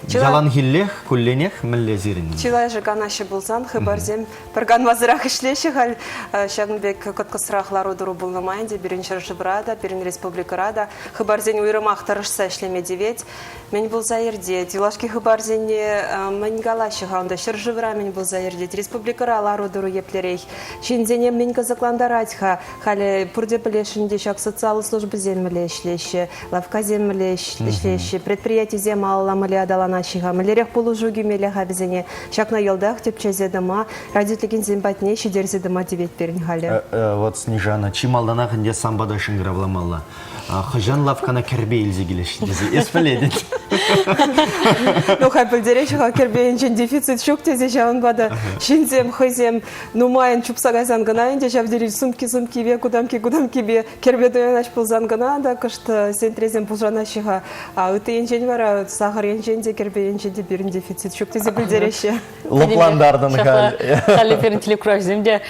Яланхиллех, кулленех мӗнле сирӗн? Чылайӑшӗ канаҫҫӗ пулсан хыпарсем пӗр канмасӑрах ӗҫлеҫҫӗ халь. Ҫакӑн пек кӑткӑсрах лару-тӑру пулнӑ май ӗнтӗ пирӗн ҫӗршывра та, пирӗн республикӑра та хыпарсен уйрӑмах тӑрӑшса ӗҫлеме тивет. Мӗн пулса иртет? Юлашки хыпарсене мӗн калаҫҫӗ-ха унта? Ҫӗршывра мӗн пулса иртет? Республикӑра лару-тӑру еплерех? Ҫынсене мӗн кӑсӑклантарать-ха? Халӗ пурте пӗлесшӗн те ҫак социаллӑ службӑсем мӗнле ӗҫлеҫҫӗ, лавккасем мӗнле ӗҫлеҫҫӗ, предприятисем малалла мӗнле аталанаҫҫӗ-ха, мӗнлерех пулӑшу кӳмелле-ха вӗсене? Ҫакна йӑлтах тӗпчесе тӑма, радиотекенсем патне ҫитерсе тӑма тивет пирӗн халӗ. Вот, Снежана, чи малтанах ӗнтӗ сан пата шӑнкӑравламалла. Хӑҫан лавккана кӗрпе илсе килеҫҫӗ тесе эс пӗлетӗн. Ну, хай пӗлтереҫҫӗ-ха, кӗрпе енчен дефицит ҫук тесе ҫавӑнпа та ҫынсем хӑйсем нумайӑн чупса кайсан кӑна ӗнтӗ ҫав тери сумки-сумкипе, кутамкки-кутамккипе кӗрпе туянаҫ пулсан кӑна та кӑшт сентресем пушанаҫҫӗ-ха. А ытти енчен вара сахӑр енчен те, кӗрпе енчен те пирӗн дефицит ҫук тесе пӗлтереҫҫӗ. Лӑплантартӑн халь. Халӗ пирӗн телекуравҫӑсем те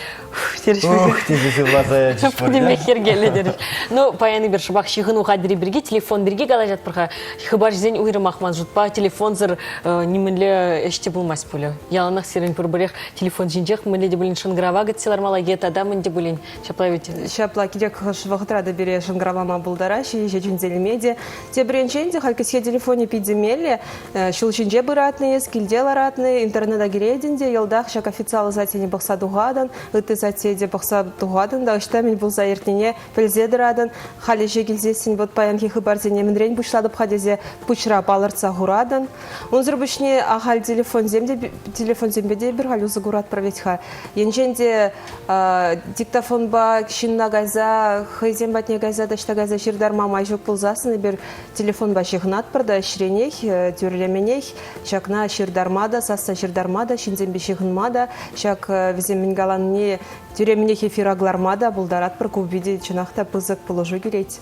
терӗҫ. Ух, тесе сывласа ячӗҫ Пӗтӗмпех йӗркеллӗ терӗҫ. Ну, паян эпир шӑпах ҫыхӑну хатӗрӗ пирки, телефон пирки калаҫатпӑр-ха. Хыпарҫӑсен уйрӑмах ман шутпа телефонсӑр нимӗнле ӗҫ те пулмасть пулӗ. Яланах сирӗн пурпӗрех телефон ҫинчех мӗнле те пулин шӑнкӑрава кӗтсе лармалла е тата мӗн те пулин. Ҫапла ведь? Ҫапла, кирек хӑш вӑхӑтра та пире шӑнкӑравлама пултараҫҫӗ, ӗҫе чӗнсе илме те. Тепӗр енчен те халь кӗсье телефонӗ питӗ меллӗ. Ҫул ҫинче пыратнӑ эс, килте ларатнӑ, интернета кӗретӗн те йӑлтах ҫак официаллӑ сайтсене пӑхса тухатӑн, ытти сайтсене те пӑхса тухатӑн та ӑҫта мӗн пулса иртнине пӗлсе тӑратӑн. Халь ӗҫе килсессӗн вӑт паянхи хыпарсене мӗнрен пуҫлатӑп-ха тесе пуҫра палӑртса хуратӑн. Унсӑр пуҫне ахаль телефонсем те телефонсемпе те эпир халь усӑ куратпӑр вӗт-ха. Енчен те диктофонпа ҫынна кайса хӑйсем патне кайса таҫта кайса ҫыртарма май ҫук пулсассӑн эпир телефонпа ҫыхӑнатпӑр та ӗҫренех, тӳрремӗнех ҫакна ҫыртарма та, сасса ҫыртарма та, ҫынсемпе ҫыхӑнма та, ҫак вӗсем мӗн каланине тӳрремӗнех эфира кӑларма та пултаратпӑр. Ку питӗ чӑнах та пысӑк пулӑшу кӳрет.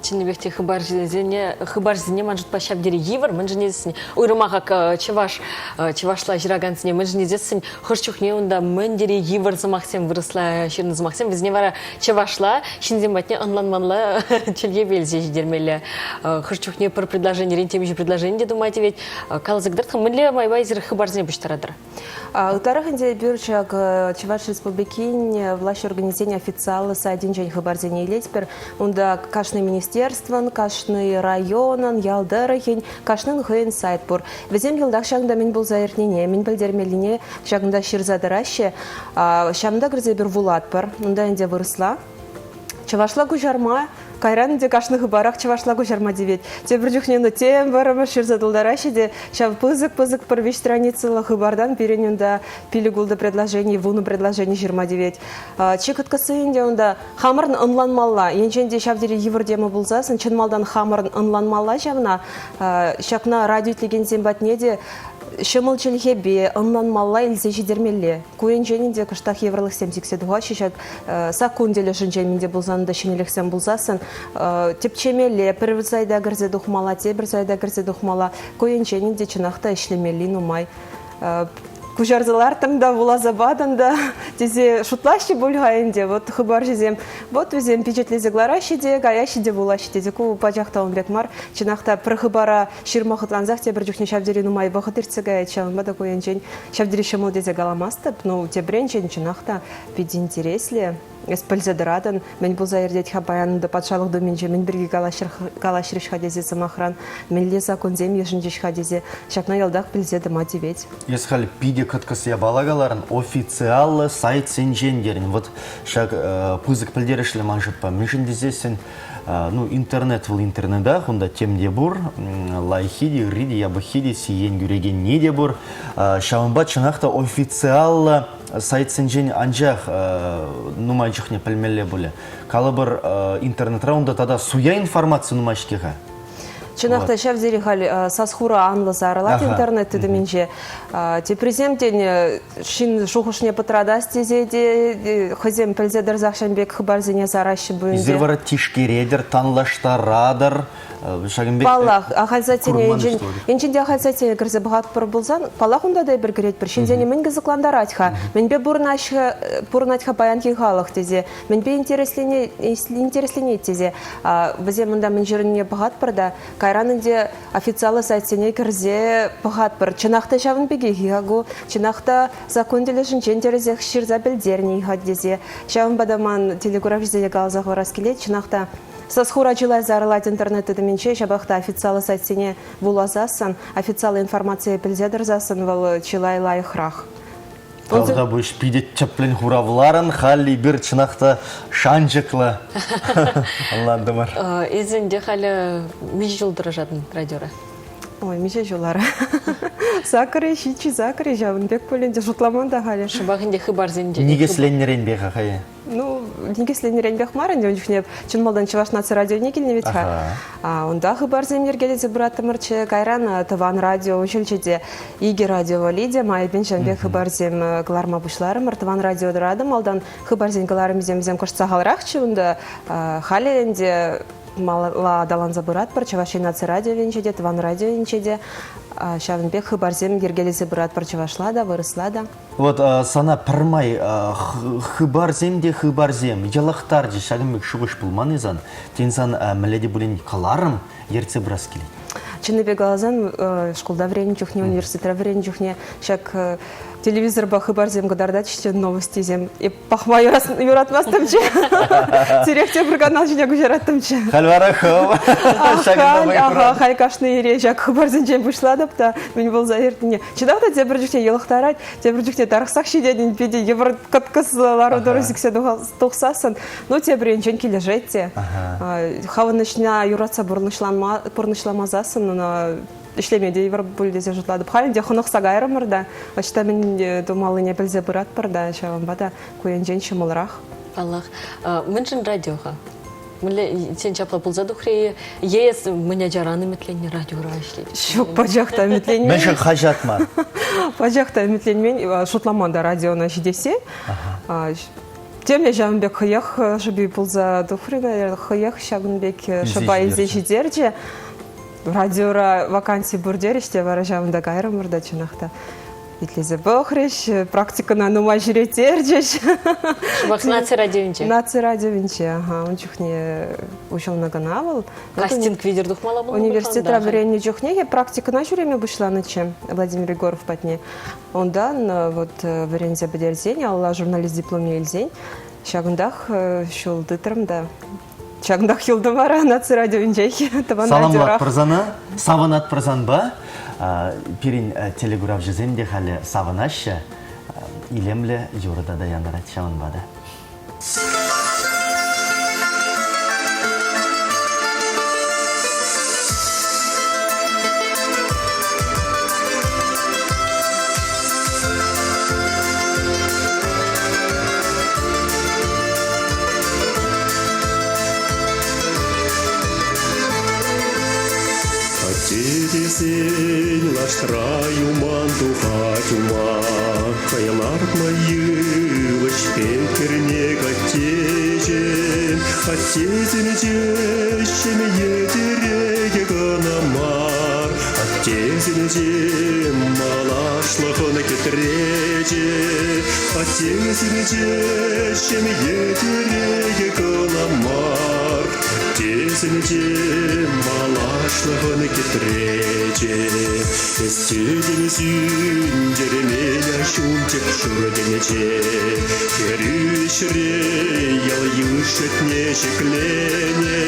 Чӑннипех те хыпарҫӑсене, хыпарҫӑсене ман шутпа ҫав тери йывӑр, мӗншӗн тесен уйрӑмах ак чӑваш чӑвашла ҫыракансене мӗншӗн тесессӗн хӑш чухне унта мӗн тери йывӑр сӑмахсем вырӑсла ҫырнӑ сӑмахсем вӗсене вара чӑвашла ҫынсем патне ӑнланмалла чӗлхепе илсе ҫитермелле. Хӑш чухне пӗр предложенирен темиҫе предложени те тума тивет. Каласа кӑтарт-ха, мӗнле майпа эсир хыпарсене пуҫтаратӑр? Ытларах ӗнтӗ эпир ҫак Чӑваш Республикин влаҫ органӗсен официаллӑ сайтӗнчен хыпарсене илетпӗр. Унта кашни министерствӑн, кашни районӑн, ял тӑрӑхӗн, кашнин хӑйӗн сайт пур. Вӗсем йӑлтах ҫакӑнта мӗн пулса иртнине, мӗн пӗлтермеллине ҫакӑнта ҫырса тӑраҫҫӗ. Ҫавӑнта кӗрсе эпир вулатпӑр. Унта ӗнтӗ вырӑсла. Чӑвашла куҫарма кайран ӗнтӗ кашни хыпарах чӑвашла куҫарма тивет. Тепӗр чухне ну тем вӑрӑмӑш ҫырса тултараҫҫӗ те ҫав пысӑк-пысӑк пӗр виҫ страницӑллӑ хыпартан пирӗн унта пилӗк-ултӑ предложени, вунӑ предложени ҫырма тивет. Чи кӑткӑсси ӗнтӗ унта хамӑрӑн ӑнланмалла. Енчен те ҫав тери йывӑр тема пулсассӑн чӑн малтан хамӑрӑн ӑнланмалла ҫавна. Ҫакна радио итлекенсем патне те ҫӑмӑл чӗлхепе ӑнланмалла илсе ҫитермелле. Ку енчен ӗнтӗ кӑштах йывӑрлӑхсем сиксе тухаҫҫӗ ҫак саккун тӗлӗшӗнчен мӗн те пулсан та ҫӗнӗлӗхсем пулсассӑн тӗпчемелле, пӗр сайта кӗрсе тухмалла, тепӗр сайта кӗрсе тухмалла. Ку енчен ӗнтӗ чӑнах та ӗҫлемелли нумай. Куҫарса лартӑм та, вуласа патӑм та тесе шутлаҫҫӗ пуль-ха ӗнтӗ. Вот хыпарҫӑсем, вот вӗсем пичетлесе кӑлараҫҫӗ те, каяҫҫӗ те вулаҫҫӗ тесе. Ку пачах та ун пек мар. Чӑнах та пӗр хыпара ҫырма хӑтлансах тепӗр чухне ҫав тери нумай вӑхӑт иртсе каять. Ҫавӑнпа та ку енчен ҫав тери ҫӑмӑл тесе каламастӑп. Ну, тепӗр енчен чӑнах та питӗ интереслӗ. Эс пӗлсе тӑратӑн, мӗн пулса иртет-ха паян унта патшалӑх думинче, мӗн пирки калаҫрӗҫ-ха тесе сӑмахран, мӗнле саккунсем йышӑнчӗҫ-ха тесе ҫакна йӑлтах пӗлсе тӑма тивет. Эс халь питӗ кӑткӑс япала каларӑн, официаллӑ сайтсенчен терӗн. Вот ҫак пысӑк пӗлтерӗшлӗ ман шутпа. Мӗншӗн тесессӗн, ну, интернет вӑл интернетах, унта тем те пур, лайӑххи те, ырри те, япӑххи те, сиен кӳрекенни те пур. Ҫавӑнпа чӑнах та официаллӑ сайтсенчен анчах нумай чухне пӗлмелле пулӗ. Калӑпӑр, интернетра унта тата суя информаци нумай-ҫке-ха. Чӑнах та ҫав тери халь сас-хура анлӑ сарӑлать интернет тытӑмӗнче. Теприсем, тен, ҫын шухӑшне пӑтратас тесе те хӑйсем пӗлсе тӑрсах ҫавӑн пек хыпарсене сараҫҫӗ пулин те. Эсир вара тишкеретӗр, танлаштаратӑр, ҫакӑн пек Паллах, ахаль сайтсене енчен, енчен те ахаль сайтсене кӗрсе пӑхатпӑр пулсан, паллах, унта та эпир кӗретпӗр. Ҫынсене мӗн кӑсӑклантарать-ха, мӗнпе пурӑнать-ха паянхи халӑх тесе, мӗнпе интересленет тесе. Вӗсем унта мӗн ҫырнине пӑхатпӑр та, кайран ӗнтӗ официаллӑ сайтсене кӗрсе пӑхатпӑр. Чӑнах та ҫавӑн пекех-и-ха ку, чӑнах та закон тӗлӗшӗнчен тӗрӗсех ҫырса пӗлтернӗ-и-ха тесе. Ҫавӑнпа та ман телекуравҫӑсене каласа хӑварас килет, чӑнах та Сас-хура чылай сарӑлать интернет тытӑмӗнче, ҫапах та официаллӑ сайтсене вуласассӑн, официаллӑ информацие пӗлсе тӑрсассӑн вӑл чылай лайӑхрах. Тавтапуҫ, питӗ тӗплӗн хуравларӑн. Халь эпир чӑнах та шанчӑклӑ ӑнлантӑмӑр. Эсӗ ӗнтӗ халӗ миҫе ҫул тӑрӑшатӑн радиора? Ой, миҫе ҫул ара? Сакӑр-и, ҫиччӗ сакӑр-и ҫавӑн пек пуль ӗнтӗ, шутламан та халӗ. Шӑпах ӗнтӗ хыпарсенче. Никӗсленнӗренпе-ха хӑй. Ну, никӗсленнӗренпех мар ӗнтӗ ун чухне чӑн малтан Чӑваш наци радионе килнӗ вӗт-ха. Унта хыпарсем йӗркелесе пыраттӑмӑрччӗ. Кайран тӑван радио уҫӑлчӗ те икӗ радио валли те майӗпен ҫавӑн пек хыпарсем кӑларма пуҫларӑмӑр. Тӑван радиора та малтан хыпарсен кӑларӑмӗсем вӗсем кӑшт сахалрахчӗ унта. Халӗ ӗнтӗ малалла аталанса пыратпӑр. Чӑваш Ен наци радиовӗнче те, тӑван радиовӗнче те ҫавӑн пек хыпарсем йӗркелесе пыратпӑр чӑвашла та, вырӑсла та. Вот сана пӗрмай хыпарсем те хыпарсем йӑлӑхтарчӗ ҫакӑн пек шухӑш пулман-и сан? Тен, сан мӗнле те пулин кӑларӑм ертсе пырас килет? Чӑннипе каласан, шкулта вӗреннӗ чухне, университетра вӗреннӗ чухне ҫак телевизорпа хыпарсем кӑтартатчӗҫ те новостисем. Эп пӑхма юратмастӑмччӗ. Тӳрех тепӗр канал ҫине куҫараттӑмччӗ. Халь вара хӑв. Халь, ага, халь кашни ире ҫак хыпарсенчен пуҫлатӑп та мӗн пулса иртнине. Чӑнах та тепӗр чухне йӑлӑхтарать, тепӗр чухне тарӑхсах ҫитетӗн, питӗ йывӑр кӑткӑс лару-тӑру сиксе тухсассӑн. Ну, тепӗр енчен килӗшет те. Хӑвӑн ӗҫне юратса пурнӑҫламасассӑн ӑна ӗҫлеме те йывӑр пуль тесе шутлатӑп. Халь ӗнтӗ хӑнӑхса кайрӑмӑр та, ӑҫта мӗн тумаллине пӗлсе пыратпӑр та, ҫавӑнпа та ку енчен ҫӑмӑлрах. Паллах. Мӗншӗн радио-ха? Мӗнле сен ҫапла пулса тухрӗ-и? Е эс мӗн ачаран ӗмӗтленнӗ радиора ӗҫлет? Ҫук, пачах та ӗмӗтленмен. Мӗншӗн хаҫат мар? Пачах та ӗмӗтленмен. Шутламан та радиона ҫитессе. Темле ҫавӑн пек хӑех шӑпи пулса тухрӗ, наверное, хӑех ҫакӑн пек шӑпа илсе ҫитерчӗ. Радиора ваканси пур терӗҫ те, вара ҫавӑнта кайрӑмӑр та чӑнах та. Итлесе пӑхрӗҫ, практикӑна нумай ҫӳреттерчӗҫ. Шӑпах наци радиовинче? Наци радиовинче, ага, ун чухне уҫӑлнӑ кӑна вӑл. Кастинг витӗр тухмалла пулнӑ Университетра вӗреннӗ чухне я практикӑна ҫӳреме пуҫланӑччӗ Владимир Егоров патне. Унтан вот вӗренсе пӗтерсен, алла журналист дипломне илсен, ҫакӑнтах ҫул тытрӑм та Ҫакӑнтах юлтӑм вара наци радиовинчех, тӑван радиорах. Саламлатпӑр сана, савӑнатпӑр санпа. Пирӗн телекуравҫӑсем те халӗ савӑнаҫҫӗ. Илемлӗ юрӑ тата янӑрать ҫавӑнпа та. Атте тесен лаштра юман тухать ума, Хӑй лартнӑ йывӑҫ пек кӗрнек аттеҫӗм. Аттесенче ҫемье тӗрекӗ кӑна мар, Аттесенче малашлӑхӑн кӗтречӗ. Аттесенче ҫемье тӗрекӗ кӑна мар, Аттесенче. Ҫулсенче малашлӑхӑн кӗтречӗ. Эс тетӗн сӳнтермен ҫул тӗп ҫуртӗнче. Хӗрӳ ӗҫре ял-йыш шутне ҫӗкленӗ.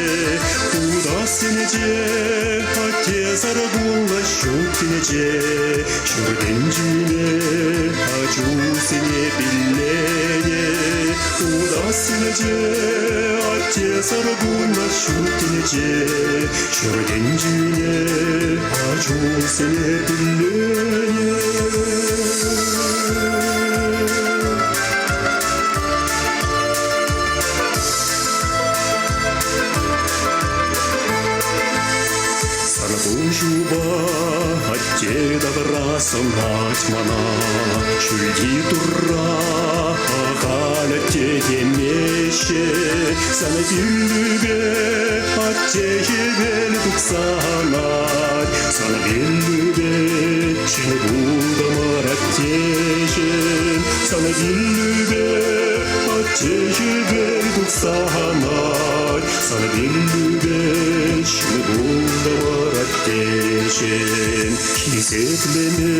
Утассинче аттесӗр пулнӑ ҫут тӗнче. Ҫуртӗнчине ачусене пилленӗ. Утассинче аттесӗр пулнӑ ҫут тӗнче. Ҫуртӗнчине ачусене пилленӗ. Сан куҫупа атте тавра сӑнать мана, Ҫӳлти Турра ахаль атте темеҫҫӗ. Сан пиллӳпе атте хӗвел тухса анать, Сан пиллӳпе ҫын пултӑмӑр аттеҫӗм. Сан пиллӳпе атте хӗвел тухса анать, Сан пиллӳпе ҫын пултӑмӑр аттеҫӗм. Хисеплеме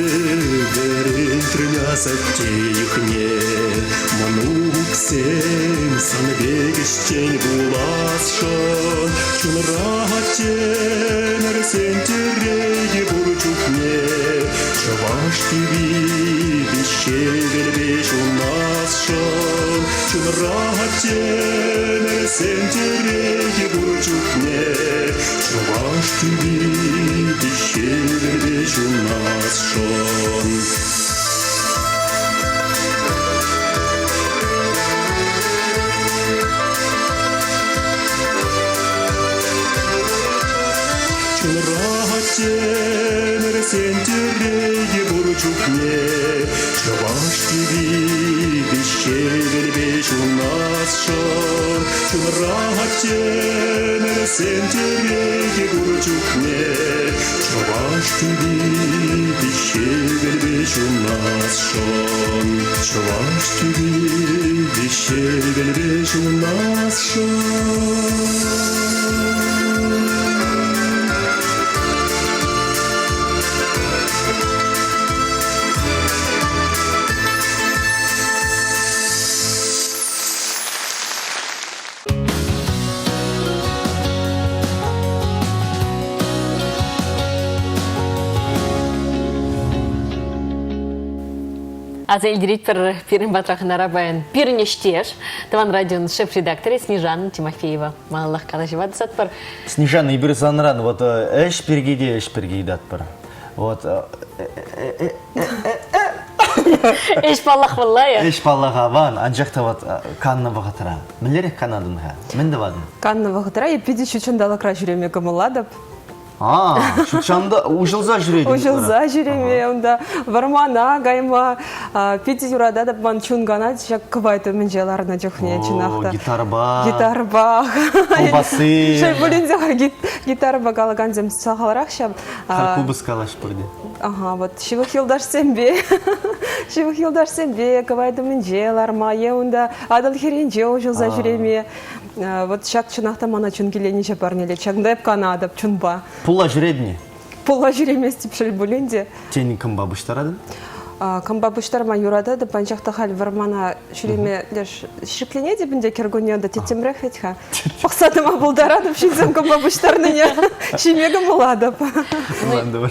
вӗрентрӗн асатте йӑхне, Мӑнуксем сан пек ӗҫчен пуласшӑн. Чунра аттемӗрсен тӗрекӗ пур чухне Чӑваш тӳпи виҫҫевелпе ҫунасшӑн. Чунра аттемӗрсен тӗрекӗ пур чухне Чӑваш тӳпи виҫҫевелпе ҫунасшӑн. Чунра аттемӗрсен тӗрекӗ пур чухне Чӑваш тӳпи виҫҫевелпе ҫунасшӑн. Чунра аттемӗрсен тӗрекӗ пур чухне Чӑваш тӳпи виҫҫевелпе ҫунасшӑн. Чӑваш тӳпи виҫҫевелпе ҫунасшӑн. Аса илтеретпӗр пирӗн патра хӑнара паян пирӗн ӗҫтеш, Тӑван радион шеф-редакторӗ Снежана Тимофеева. Малаллах калаҫӑва тӑсатпӑр. Снежана, эпир санран вот ӗҫ пирки те ӗҫ пирки ыйтатпӑр. Вот Ӗҫ паллах вӑллайӑ. Ӗҫ паллах аван, анчах та вот каннӑ вӑхӑтра. Мӗнлерех канатӑн-ха? Мӗн тӑватӑн? Каннӑ вӑхӑтра эп питӗ ҫут ҫанталӑкра ҫӳреме кӑмӑллатӑп. А, ҫутҫанта уҫӑлса ҫӳретӗн. Уҫӑлса ҫӳреме, унта вӑрмана кайма питӗ юрататӑп. Ман чун канать ҫак кӑвайт умӗнче ларнӑ чухне, чӑнах та. Гитарӑпа. Гитарӑпа. Кӑлпасси. Шел пулин те, гитарӑпа калакансем сахалрах ҫав. Купӑс калаҫ пурте. Ага, вот ҫывӑх юлташсемпе, ҫывӑх юлташсемпе кӑвайт умӗнче ларма е унта Атӑл хӗрринче уҫӑлса ҫӳреме. Вот ҫак чӑнах та мана чун киленӗҫе парнелет. Ҫакӑнта эп канатӑп чунпа. Пулла ҫӳретӗн-и? Пулла ҫӳреместӗп шел пулин те. Тен, кӑмпа пуҫтаратӑн? Кӑмпа пуҫтарма юрататӑп, анчах та халь вӑрмана ҫӳреме леш шикленетӗп ӗнтӗ кӗркунне унта тӗттӗмрех вӗт-ха. Пӑхса тӑма пултаратӑп ҫынсем кӑмпа пуҫтарнине ҫиме кӑмӑллатӑп.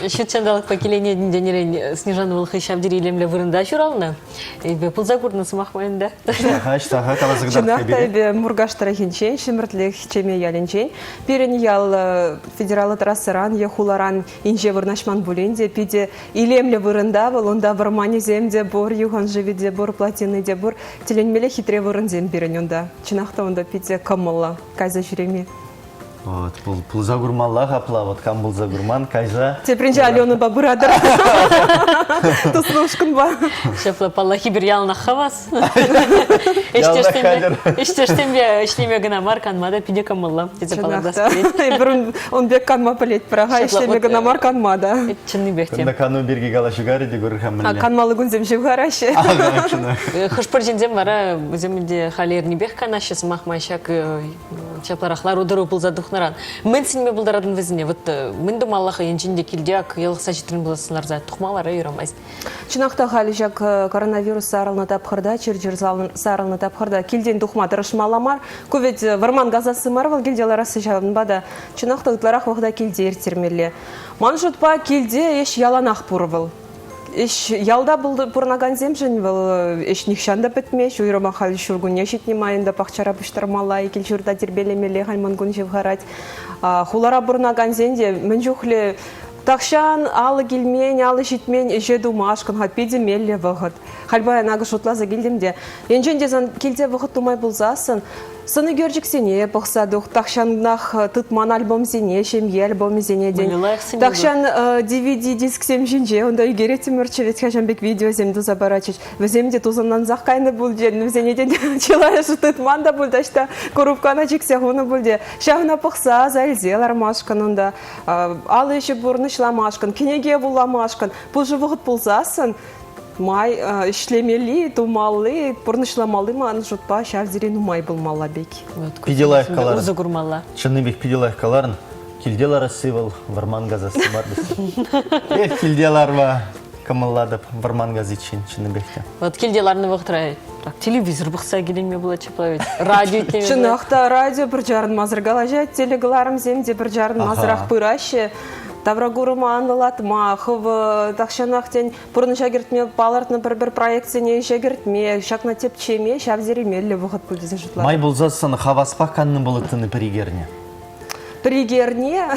Ҫут ҫанталӑкпа киленетӗн тенӗрен Снежана вӑл хӑй ҫав тери илемлӗ вырӑнта ҫуралнӑ. Эпӗ пулса курнӑ сӑмах май ӗнтӗ. Ӑҫта-ха, ӑҫта-ха каласа Чӑнах кӑтарт-ха та пире. эпӗ Муркаш тӑрӑхӗнчен, Ҫӗмӗртлӗх Чеме ялӗнчен. Пирӗн ял федераллӑ трассӑран е хуларан инҫе вырнаҫман пулин те питӗ илемлӗ вырӑнта вӑл. Унта вӑрманӗсем те пур, юханшывӗ те пур, плотини те пур. Тӗлӗнмелле хитре вырӑнсем пирӗн унта. Чӑнах та унта питӗ кӑмӑллӑ кайса ҫӳреме. Вот, пулса курмаллах апла, вот кам пулса курман, кайса. Тепринче Аленӑпа пыратӑр. Туслӑ ушкӑнпа. Ҫапла, паллах, эпир яланах хавас. Ӗҫтешсемпе ӗҫлеме кӑна мар, канма та питӗ кӑмӑллӑ тесе палӑртас килет. Эпир ун пек канма пӗлетпӗр, аха, ӗҫлеме кӑна мар, канма та. Чӑннипех те. Кунта кану пирки калаҫу карӗ те курӑр-ха мӗнле. Канмалли кунсем ҫывхараҫҫӗ. Хӑш-пӗр ҫынсем вара вӗсем ӗнтӗ халӗ эрнипех канаҫҫӗ, сӑмах май ҫак ҫапларах лару-тӑру пулса тухнӑ. хӑнӑхнӑран. Мӗн сӗнме пултаратӑн вӗсене? Вот мӗн тумалла-ха енчен те килте ак йӑлӑхса ҫитрӗн пуласса ларса тухма вара юрамасть. Чӑнах та халӗ ҫак коронавирус сарӑлнӑ тапхӑрта, чир-чӗр сарӑлнӑ тапхӑрта килтен тухма тӑрӑшмалла мар. Ку вӗт вӑрман касасси мар вӑл килте ларасси ҫавӑнпа та чӑнах та ытларах вӑхӑта килте ирттермелле. Ман шутпа, килте ӗҫ яланах пур вӑл. Ӗҫ ялта пурӑнакансемшӗн вӑл ӗҫ нихҫан та пӗтмест. Уйрӑмах халь ҫуркунне ҫитнӗ майӑн та пахчара пуҫтармалла, кил-ҫурта тирпейлемелле халь Мӑнкун ҫывхарать. Хулара пурӑнакансен те мӗн чухлӗ тахҫан алӑ килмен, алӑ ҫитмен ӗҫе тумашкӑн-ха питӗ меллӗ вӑхӑт. Халь паян акӑ шутласа килтӗм те, енчен те сан килте вӑхӑт нумай пулсассӑн сӑн ӳкерчӗксене пӑхса тух, тахҫанах тытман альбомсене, ҫемье альбомӗсене тен. Тахҫан DVD-дисксем ҫинче унта ӳкереттӗмӗрччӗ вӗт ҫавӑн пек видеосем туса паратчӗҫ. Вӗсем те тусанлансах кайнӑ пуль те, вӗсене те чылайӑшӗ тытман та пуль таҫта курупкана чиксе хунӑ пуль те. Ҫавна пӑхса аса илсе лармашкӑн унта, алӑ ӗҫӗ пурнӑҫламашкӑн, кӗнеке вуламашкӑн пушӑ вӑхӑт пулсассӑн май ӗҫлемелли, тумалли, пурнӑҫламалли ман шутпа ҫав тери нумай пулмалла пек. Питӗ лайӑх каларӑн. Усӑ курмалла. Чӑннипех питӗ лайӑх каларӑн. Килте ларасси вӑл вӑрман касасси мар Эх, килте ларма кӑмӑллатӑп вӑрман касиччен чӑннипех те. Вот килте ларнӑ вӑхӑтра так, телевизор пӑхса киленме пулать ҫапла ведь. Радио итлеме Чӑнах та радио пӗр чарӑнмасӑр калаҫать, телекӑларӑмсем те пӗр чарӑнмасӑрах пыраҫҫӗ. Тавракурӑма анлӑлатма, хӑв тахҫанах тен пурнӑҫа кӗртме палӑртнӑ пӗр-пӗр проектсене ӗҫе кӗртме, ҫакна тӗпчеме ҫав тери меллӗ вӑхӑт пуль тесе шутлатӑп. Май пулсассӑн хаваспах каннӑ пулӑттӑн пӗр-ик эрне. Пӗр-ик эрне?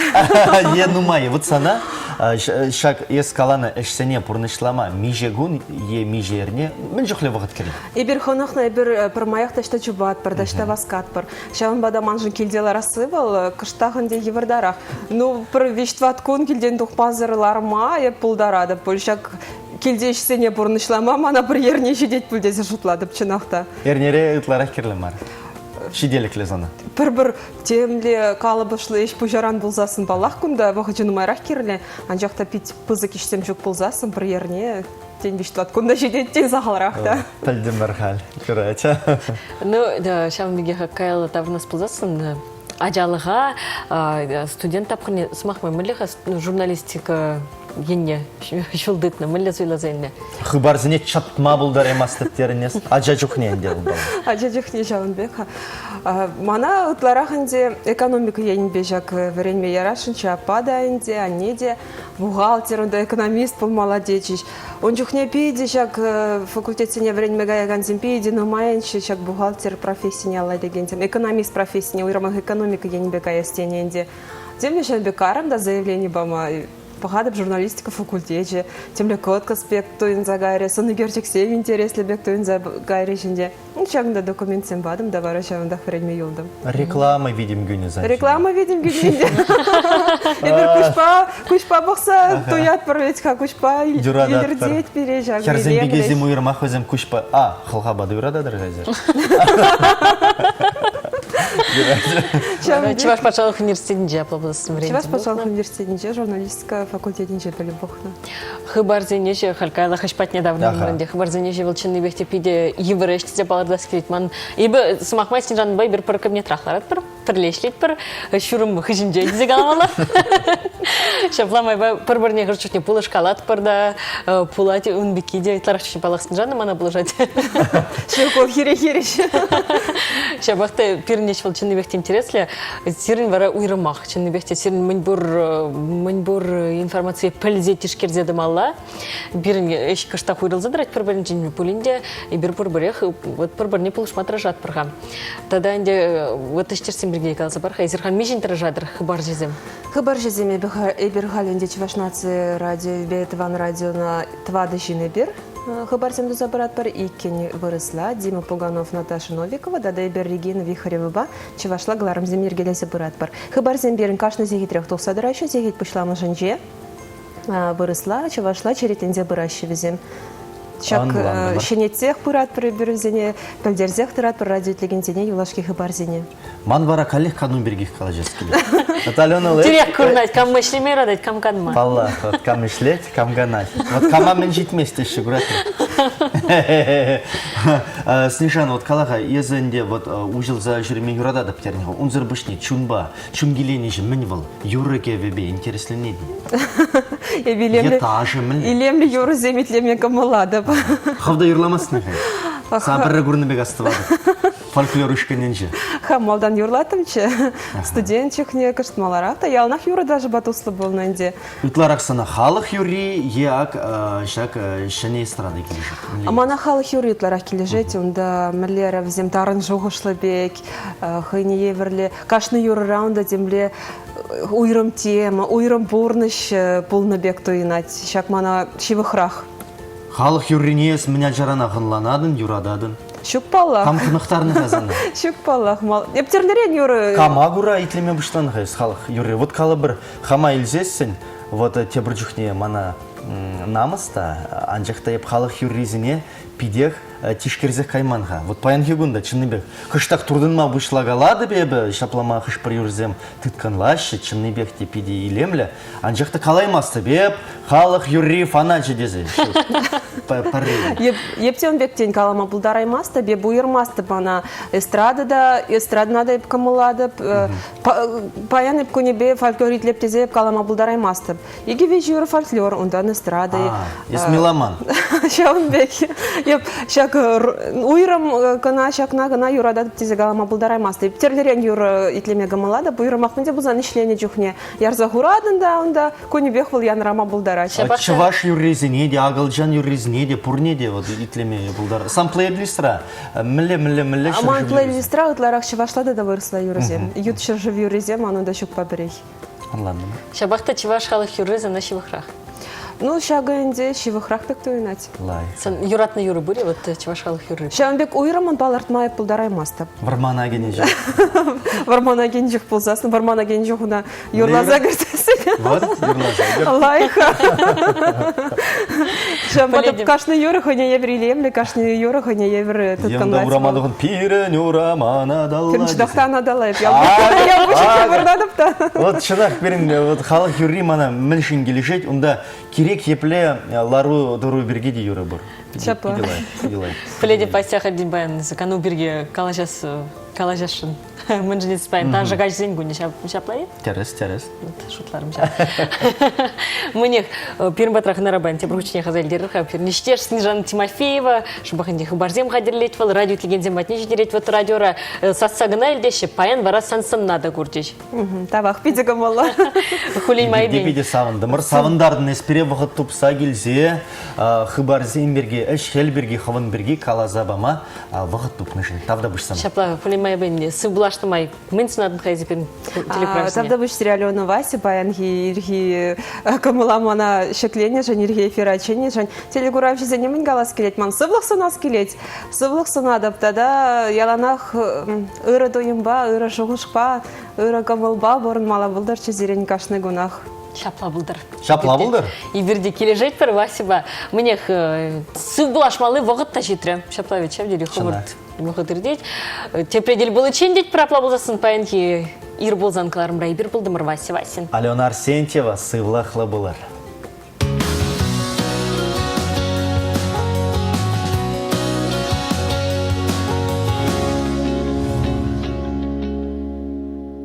Е нумай. Вот сана ҫак эс каланӑ ӗҫсене пурнӑҫлама миҫе кун е миҫе эрне мӗн чухлӗ вӑхӑт кӗрет? Эпир хӑнӑхнӑ, эпир пӗрмаях таҫта чупатпӑр, таҫта васкатпӑр. Ҫавӑнпа та маншӑн килте ларасси вӑл кӑштах ӗнтӗ йывӑртарах. Ну, пӗр виҫ-тӑват кун килтен тухмасӑр ларма эп пултаратӑп пуль. Ҫак килти ӗҫсене пурнӑҫлама мана пӗр эрне ҫитет пуль тесе шутлатӑп чӑнах та. Эрнере ытларах кирлӗ мар. Ҫителӗклӗ сана. Пӗр-пӗр темле калӑпӑшлӑ ӗҫ пуҫаран пулсассӑн, паллах, кунта вӑхӑчӗ нумайрах кирлӗ. Анчах та пит пысӑк ӗҫсем ҫук пулсассӑн пӗр эрне тен виҫ-тӑват кун та ҫитет, тен сахалрах та. Пӗлтӗмӗр халь, юрать. Ну, ҫавӑн пекех каялла таврӑнас пулсассӑн ачалӑха студент тапхӑрне сӑмах май мӗнле-ха журналистика енне ҫул тытнӑ, мӗнле суйласа илнӗ? Хыпарсене чӑтма пултараймастӑп терӗн эс. Ача чухне ӗнтӗ вӑл. Ача чухне ҫавӑн пек-ха. Мана ытларах ӗнтӗ экономика енӗпе ҫак вӗренме ярасшӑнччӗ. Аппа та ӗнтӗ, анне те бухгалтер, унта экономист пулмалла тетчӗҫ. Ун чухне питӗ ҫак факультетсене вӗренме каякансем питӗ нумайӑнччӗ ҫак бухгалтер профессине алла илекенсем, экономист профессине, уйрӑмах экономика енӗпе каяс тенӗ ӗнтӗ. Темле ҫавӑн пек карӑм та заявлени пама пӑхатӑп журналистика факультечӗ, темле кӑткӑс пек туйӑнса кайрӗ, сӑн ӳкерчӗксем интереслӗ пек туйӑнса кайрӗҫ ӗнтӗ. Ҫакӑнта документсем патӑм та вара ҫавӑнтах вӗренме юлтӑм. Реклама витӗм кӳнӗ сан Реклама витӗм кӳнӗ ӗнтӗ. Эпир куҫпа, куҫпа пӑхса туятпӑр вӗт-ха, куҫпа илӗртет пире ҫак Хӗрсем пикесем уйрӑмах вӗсем куҫпа... А, хӑлхапа та юрататӑр эсир. Чӑваш патшалӑх университетӗнче апла пулас вӗрентӗм. Чӑваш патшалӑх университетӗнче журналистика факультетӗнче пӗлӳ пухнӑ. Хыпарсене ҫе халь каялла хӑҫ патне таврӑннӑ ӗнтӗ. Хыпарсене ҫе вӑл чӑннипех те питӗ йывӑр ӗҫ тесе палӑртас килет ман. Эпӗ, сӑмах май, Снежанӑпа эпир пӗр кабинетрах ларатпӑр, пӗрле ӗҫлетпӗр, ҫурӑм хыҫӗнче тесе каламалла. Ҫапла майпа пӗр-пӗрне хӑш чухне пулӑшкалатпӑр та, пулать ун пекки те. Ытларах чухне паллах Снежана мана пулӑшать. Ҫук, вӑл хире-хирӗҫ. Ҫапах та пирӗн ӗҫ вӑл чӑннипех те интереслӗ. Сирӗн вара уйрӑмах, чӑннипех те сирӗн мӗнпур мӗнпур информацие пӗлсе тишкерсе тӑмалла. Пирӗн ӗҫ кӑштах уйрӑлса тӑрать пӗр-пӗринчен пулин те эпир пур-пӗрех вот пӗр-пӗрне пулӑшма тӑрӑшатпӑр-ха. Тата ӗнтӗ вот ӗҫтешсем пирки каласа пар-ха, эсир халь миҫен тӑрӑшатӑр хыпарҫӑсем? Хыпарҫӑсем эпир халь ӗнтӗ Чӑваш наци радиовӗпе Тӑван радиона тӑватӑ ҫын эпир. Хыпарсем туса пыратпӑр. Иккӗн вырӑсла Дима Пуганов, Наташа Новикова тата эпир Регина Вихаревӑпа чӑвашла кӑларӑмсем йӗркелесе пыратпӑр. Хыпарсем пирӗн кашни сехетрех тухса тӑраҫҫӗ. Сехет пуҫламӑшӗнче вырӑсла, чӑвашла черетленсе пыраҫҫӗ вӗсем. Ҫак ҫӗнетсех пыратпӑр эпир вӗсене, пӗлтерсех тӑратпӑр радио итлекенсене юлашки хыпарсене. Ман вара каллех кану пирки калаҫас килет. Алена Тӳрех курӑнать, кам ӗҫлеме юратать, кам канма. Паллах, вот кам ӗҫлет, кам канать. Вот кама мӗн ҫитмест теҫҫӗ, куратӑр. Снежана, вот кала-ха, эсӗ ӗнтӗ вот уҫӑлса ҫӳреме юрататӑп терӗн-ха. Унсӑр пуҫне чунпа, чун киленӗҫӗ мӗн вӑл? Юрӑ-кӗвӗпе интересленетӗн? Эп илемлӗ, Е ташӑ мӗнле? Илемлӗ юрӑсем итлеме кӑмӑллатӑп. Хӑв та юрламастӑн-ха? Сан пӗрре курнӑ пек астӑватӑп. Фольклор ушкӑнӗнче. Хам малтан юрлаттӑмччӗ. Студент чухне кӑшт маларах та яланах юрӑ-ташӑпа туслӑ пулнӑ ӗнтӗ. Ытларах сана халӑх юрри е ак ҫак ҫӗнӗ эстрада килӗшет? Мана халӑх юрри ытларах килӗшет. Унта мӗнле вӗсем тарӑн шухӑшлӑ пек, хӑйне евӗрлӗ. Кашни юрӑра унта темле уйрӑм тема, уйрӑм пурнӑҫ пулнӑ пек туйӑнать. Ҫак мана ҫывӑхрах. Халӑх юррине эс мӗн ачаранах ӑнланатӑн, юрататӑн? Ҫук паллах. Кам хӑнӑхтарнӑ-ха сана? Ҫук паллах. Эп тӗрлӗрен юрӑ... Кама кура итлеме пуҫланӑ-ха эс халӑх юрри? Вот калӑпӑр, хама илсессӗн, вот тепӗр чухне мана намӑс та, анчах та эп халӑх юррисене питех тишкерсех кайман-ха. Вот паянхи кун та чӑннипех кӑштах туртӑнма пуҫлакалатӑп эпӗ, ҫапла ма хӑш-пӗр юрӑсем тыткӑнлаҫҫӗ, чӑннипех те питӗ илемлӗ. Анчах та калаймастӑп эп халӑх юрри фаначӗ тесе. Пӗрре. Эп те ун пек тен калама пултараймастӑп, эп уйӑрмастӑп ӑна. Эстрада та, эстрадӑна та эп кӑмӑллатӑп. Паян эп кунӗпе фольклор итлеп тесе эп калама пултараймастӑп. Икӗ-виҫ юрӑ фольклор, унтан эстрада. Эс меломан. Ҫавӑн пек. Эп ҫак уйрӑм кӑна ҫакна кӑна юрататӑп тесе калама пултараймастӑп. Тӗрлӗрен юрӑ итлеме кӑмӑллатӑп. Уйрӑмах мӗн те пулсан ӗҫленӗ чухне ярса хуратӑн та унта кунӗпех вӑл янрама пултарать. Ҫапах Чӑваш юррисене те, акӑлчан юррисене те, пурне те вот итлеме пултар. Сам плейлистра мӗнле мӗнле мӗнле ҫӗршыв Ман плейлистра ытларах чӑвашла тата вырӑсла юрӑсем. Ют ҫӗршыв юррисем ман унта ҫукпа пӗрех. Ӑнлантӑм. Ҫапах та чӑваш халӑх юрри сана ҫывӑхрах. Ну, ҫакӑ ӗнтӗ ҫывӑхрах пек туйӑнать. Лайӑх. Сан юратнӑ юрӑ пур-и вот чӑваш халӑх юрри? Ҫавӑн пек уйрӑммӑн палӑртма эп пултараймастӑп. Вӑрмана кӗнӗ чух. Вӑрмана кӗнӗ чух пулсассӑн, вӑрмана кӗнӗ чух ӑна юрласа кӗртесен. Вот, юрласа кӗрт. Лайӑх. Ҫавӑнпа та кашни юрӑ хӑйне евӗр илемлӗ, кашни юрӑ хӑйне евӗр тыткӑнлать. Янта урама тухӑн пирӗн урамана далла. Пирӗн чӑнах та ана далла эп. Я пуҫӗнче выртатӑп та. Вот чӑнах пирӗн вот халӑх юрри мана мӗншӗн килӗшет, унта кирек епле лару-тӑру пирки те юрӑ пур. Ҫапла. Пӗлетӗп, Ася Хадин паян кану пирки калаҫас калаҫасшӑн. Мӗншӗн эс паян ташӑ каҫсен кунӗ ҫапла-и? Тӗрӗс, тӗрӗс. Шутларӑм ҫав. Мӗнех, пирӗн патра хӑнара паян тепӗр хутчен хаса илтерер-ха. Пирӗн ӗҫтеш Снежана Тимофеева, шӑпах ӗнтӗ хыпарсем хатӗрлет вӑл, радио итлекенсем патне ҫитерет. Вот радиора сасса кӑна илтеҫҫӗ, паян вара сан сӑнна та курчӗҫ. Тавах, питӗ кӑмӑллӑ. Хулин майӗпен. Питӗ савӑнтӑмӑр. Савӑнтартӑн эс пире вӑхӑт тупса килсе хыпарсем пирки, ӗҫ-хӗл пирки, хӑвӑн пирки каласа пама вӑхӑт тупнӑшӑн. Тавтапуҫ сана. Ҫапла, хулин майӗпен сывпуллашнӑ май мӗн сунатӑн-ха эсӗ пирӗн телекуравсене? Тавтапуҫ сире, Алена Вася, паянхи ирхи кӑмӑла мана ҫӗкленӗшӗн, ирхи эфира чӗннӗшӗн. Телекуравҫӑсене мӗн калас килет? Ман сывлӑх сунас килет. Сывлӑх сунатӑп тата яланах ырӑ туйӑмпа, ырӑ шухӑшпа, ырӑ кӑмӑлпа пурӑнмалла пултӑрччӗ сирӗн кашни кунах. Ҫапла пултӑр. Ҫапла пултӑр. Эпир те килӗшетпӗр Васьӑпа. Мӗнех, сывпуллашмалли вӑхӑт та ҫитрӗ. Ҫапла вӗт, ҫав тери хӑвӑрт вӑхӑт иртет. Тепре тӗл пуличчен тетпӗр апла пулсассӑн паянхи ир пулсан кӑларӑмра эпир пултӑмӑр Вася Васин. Алена Арсентьева сывлӑхлӑ пулӑр.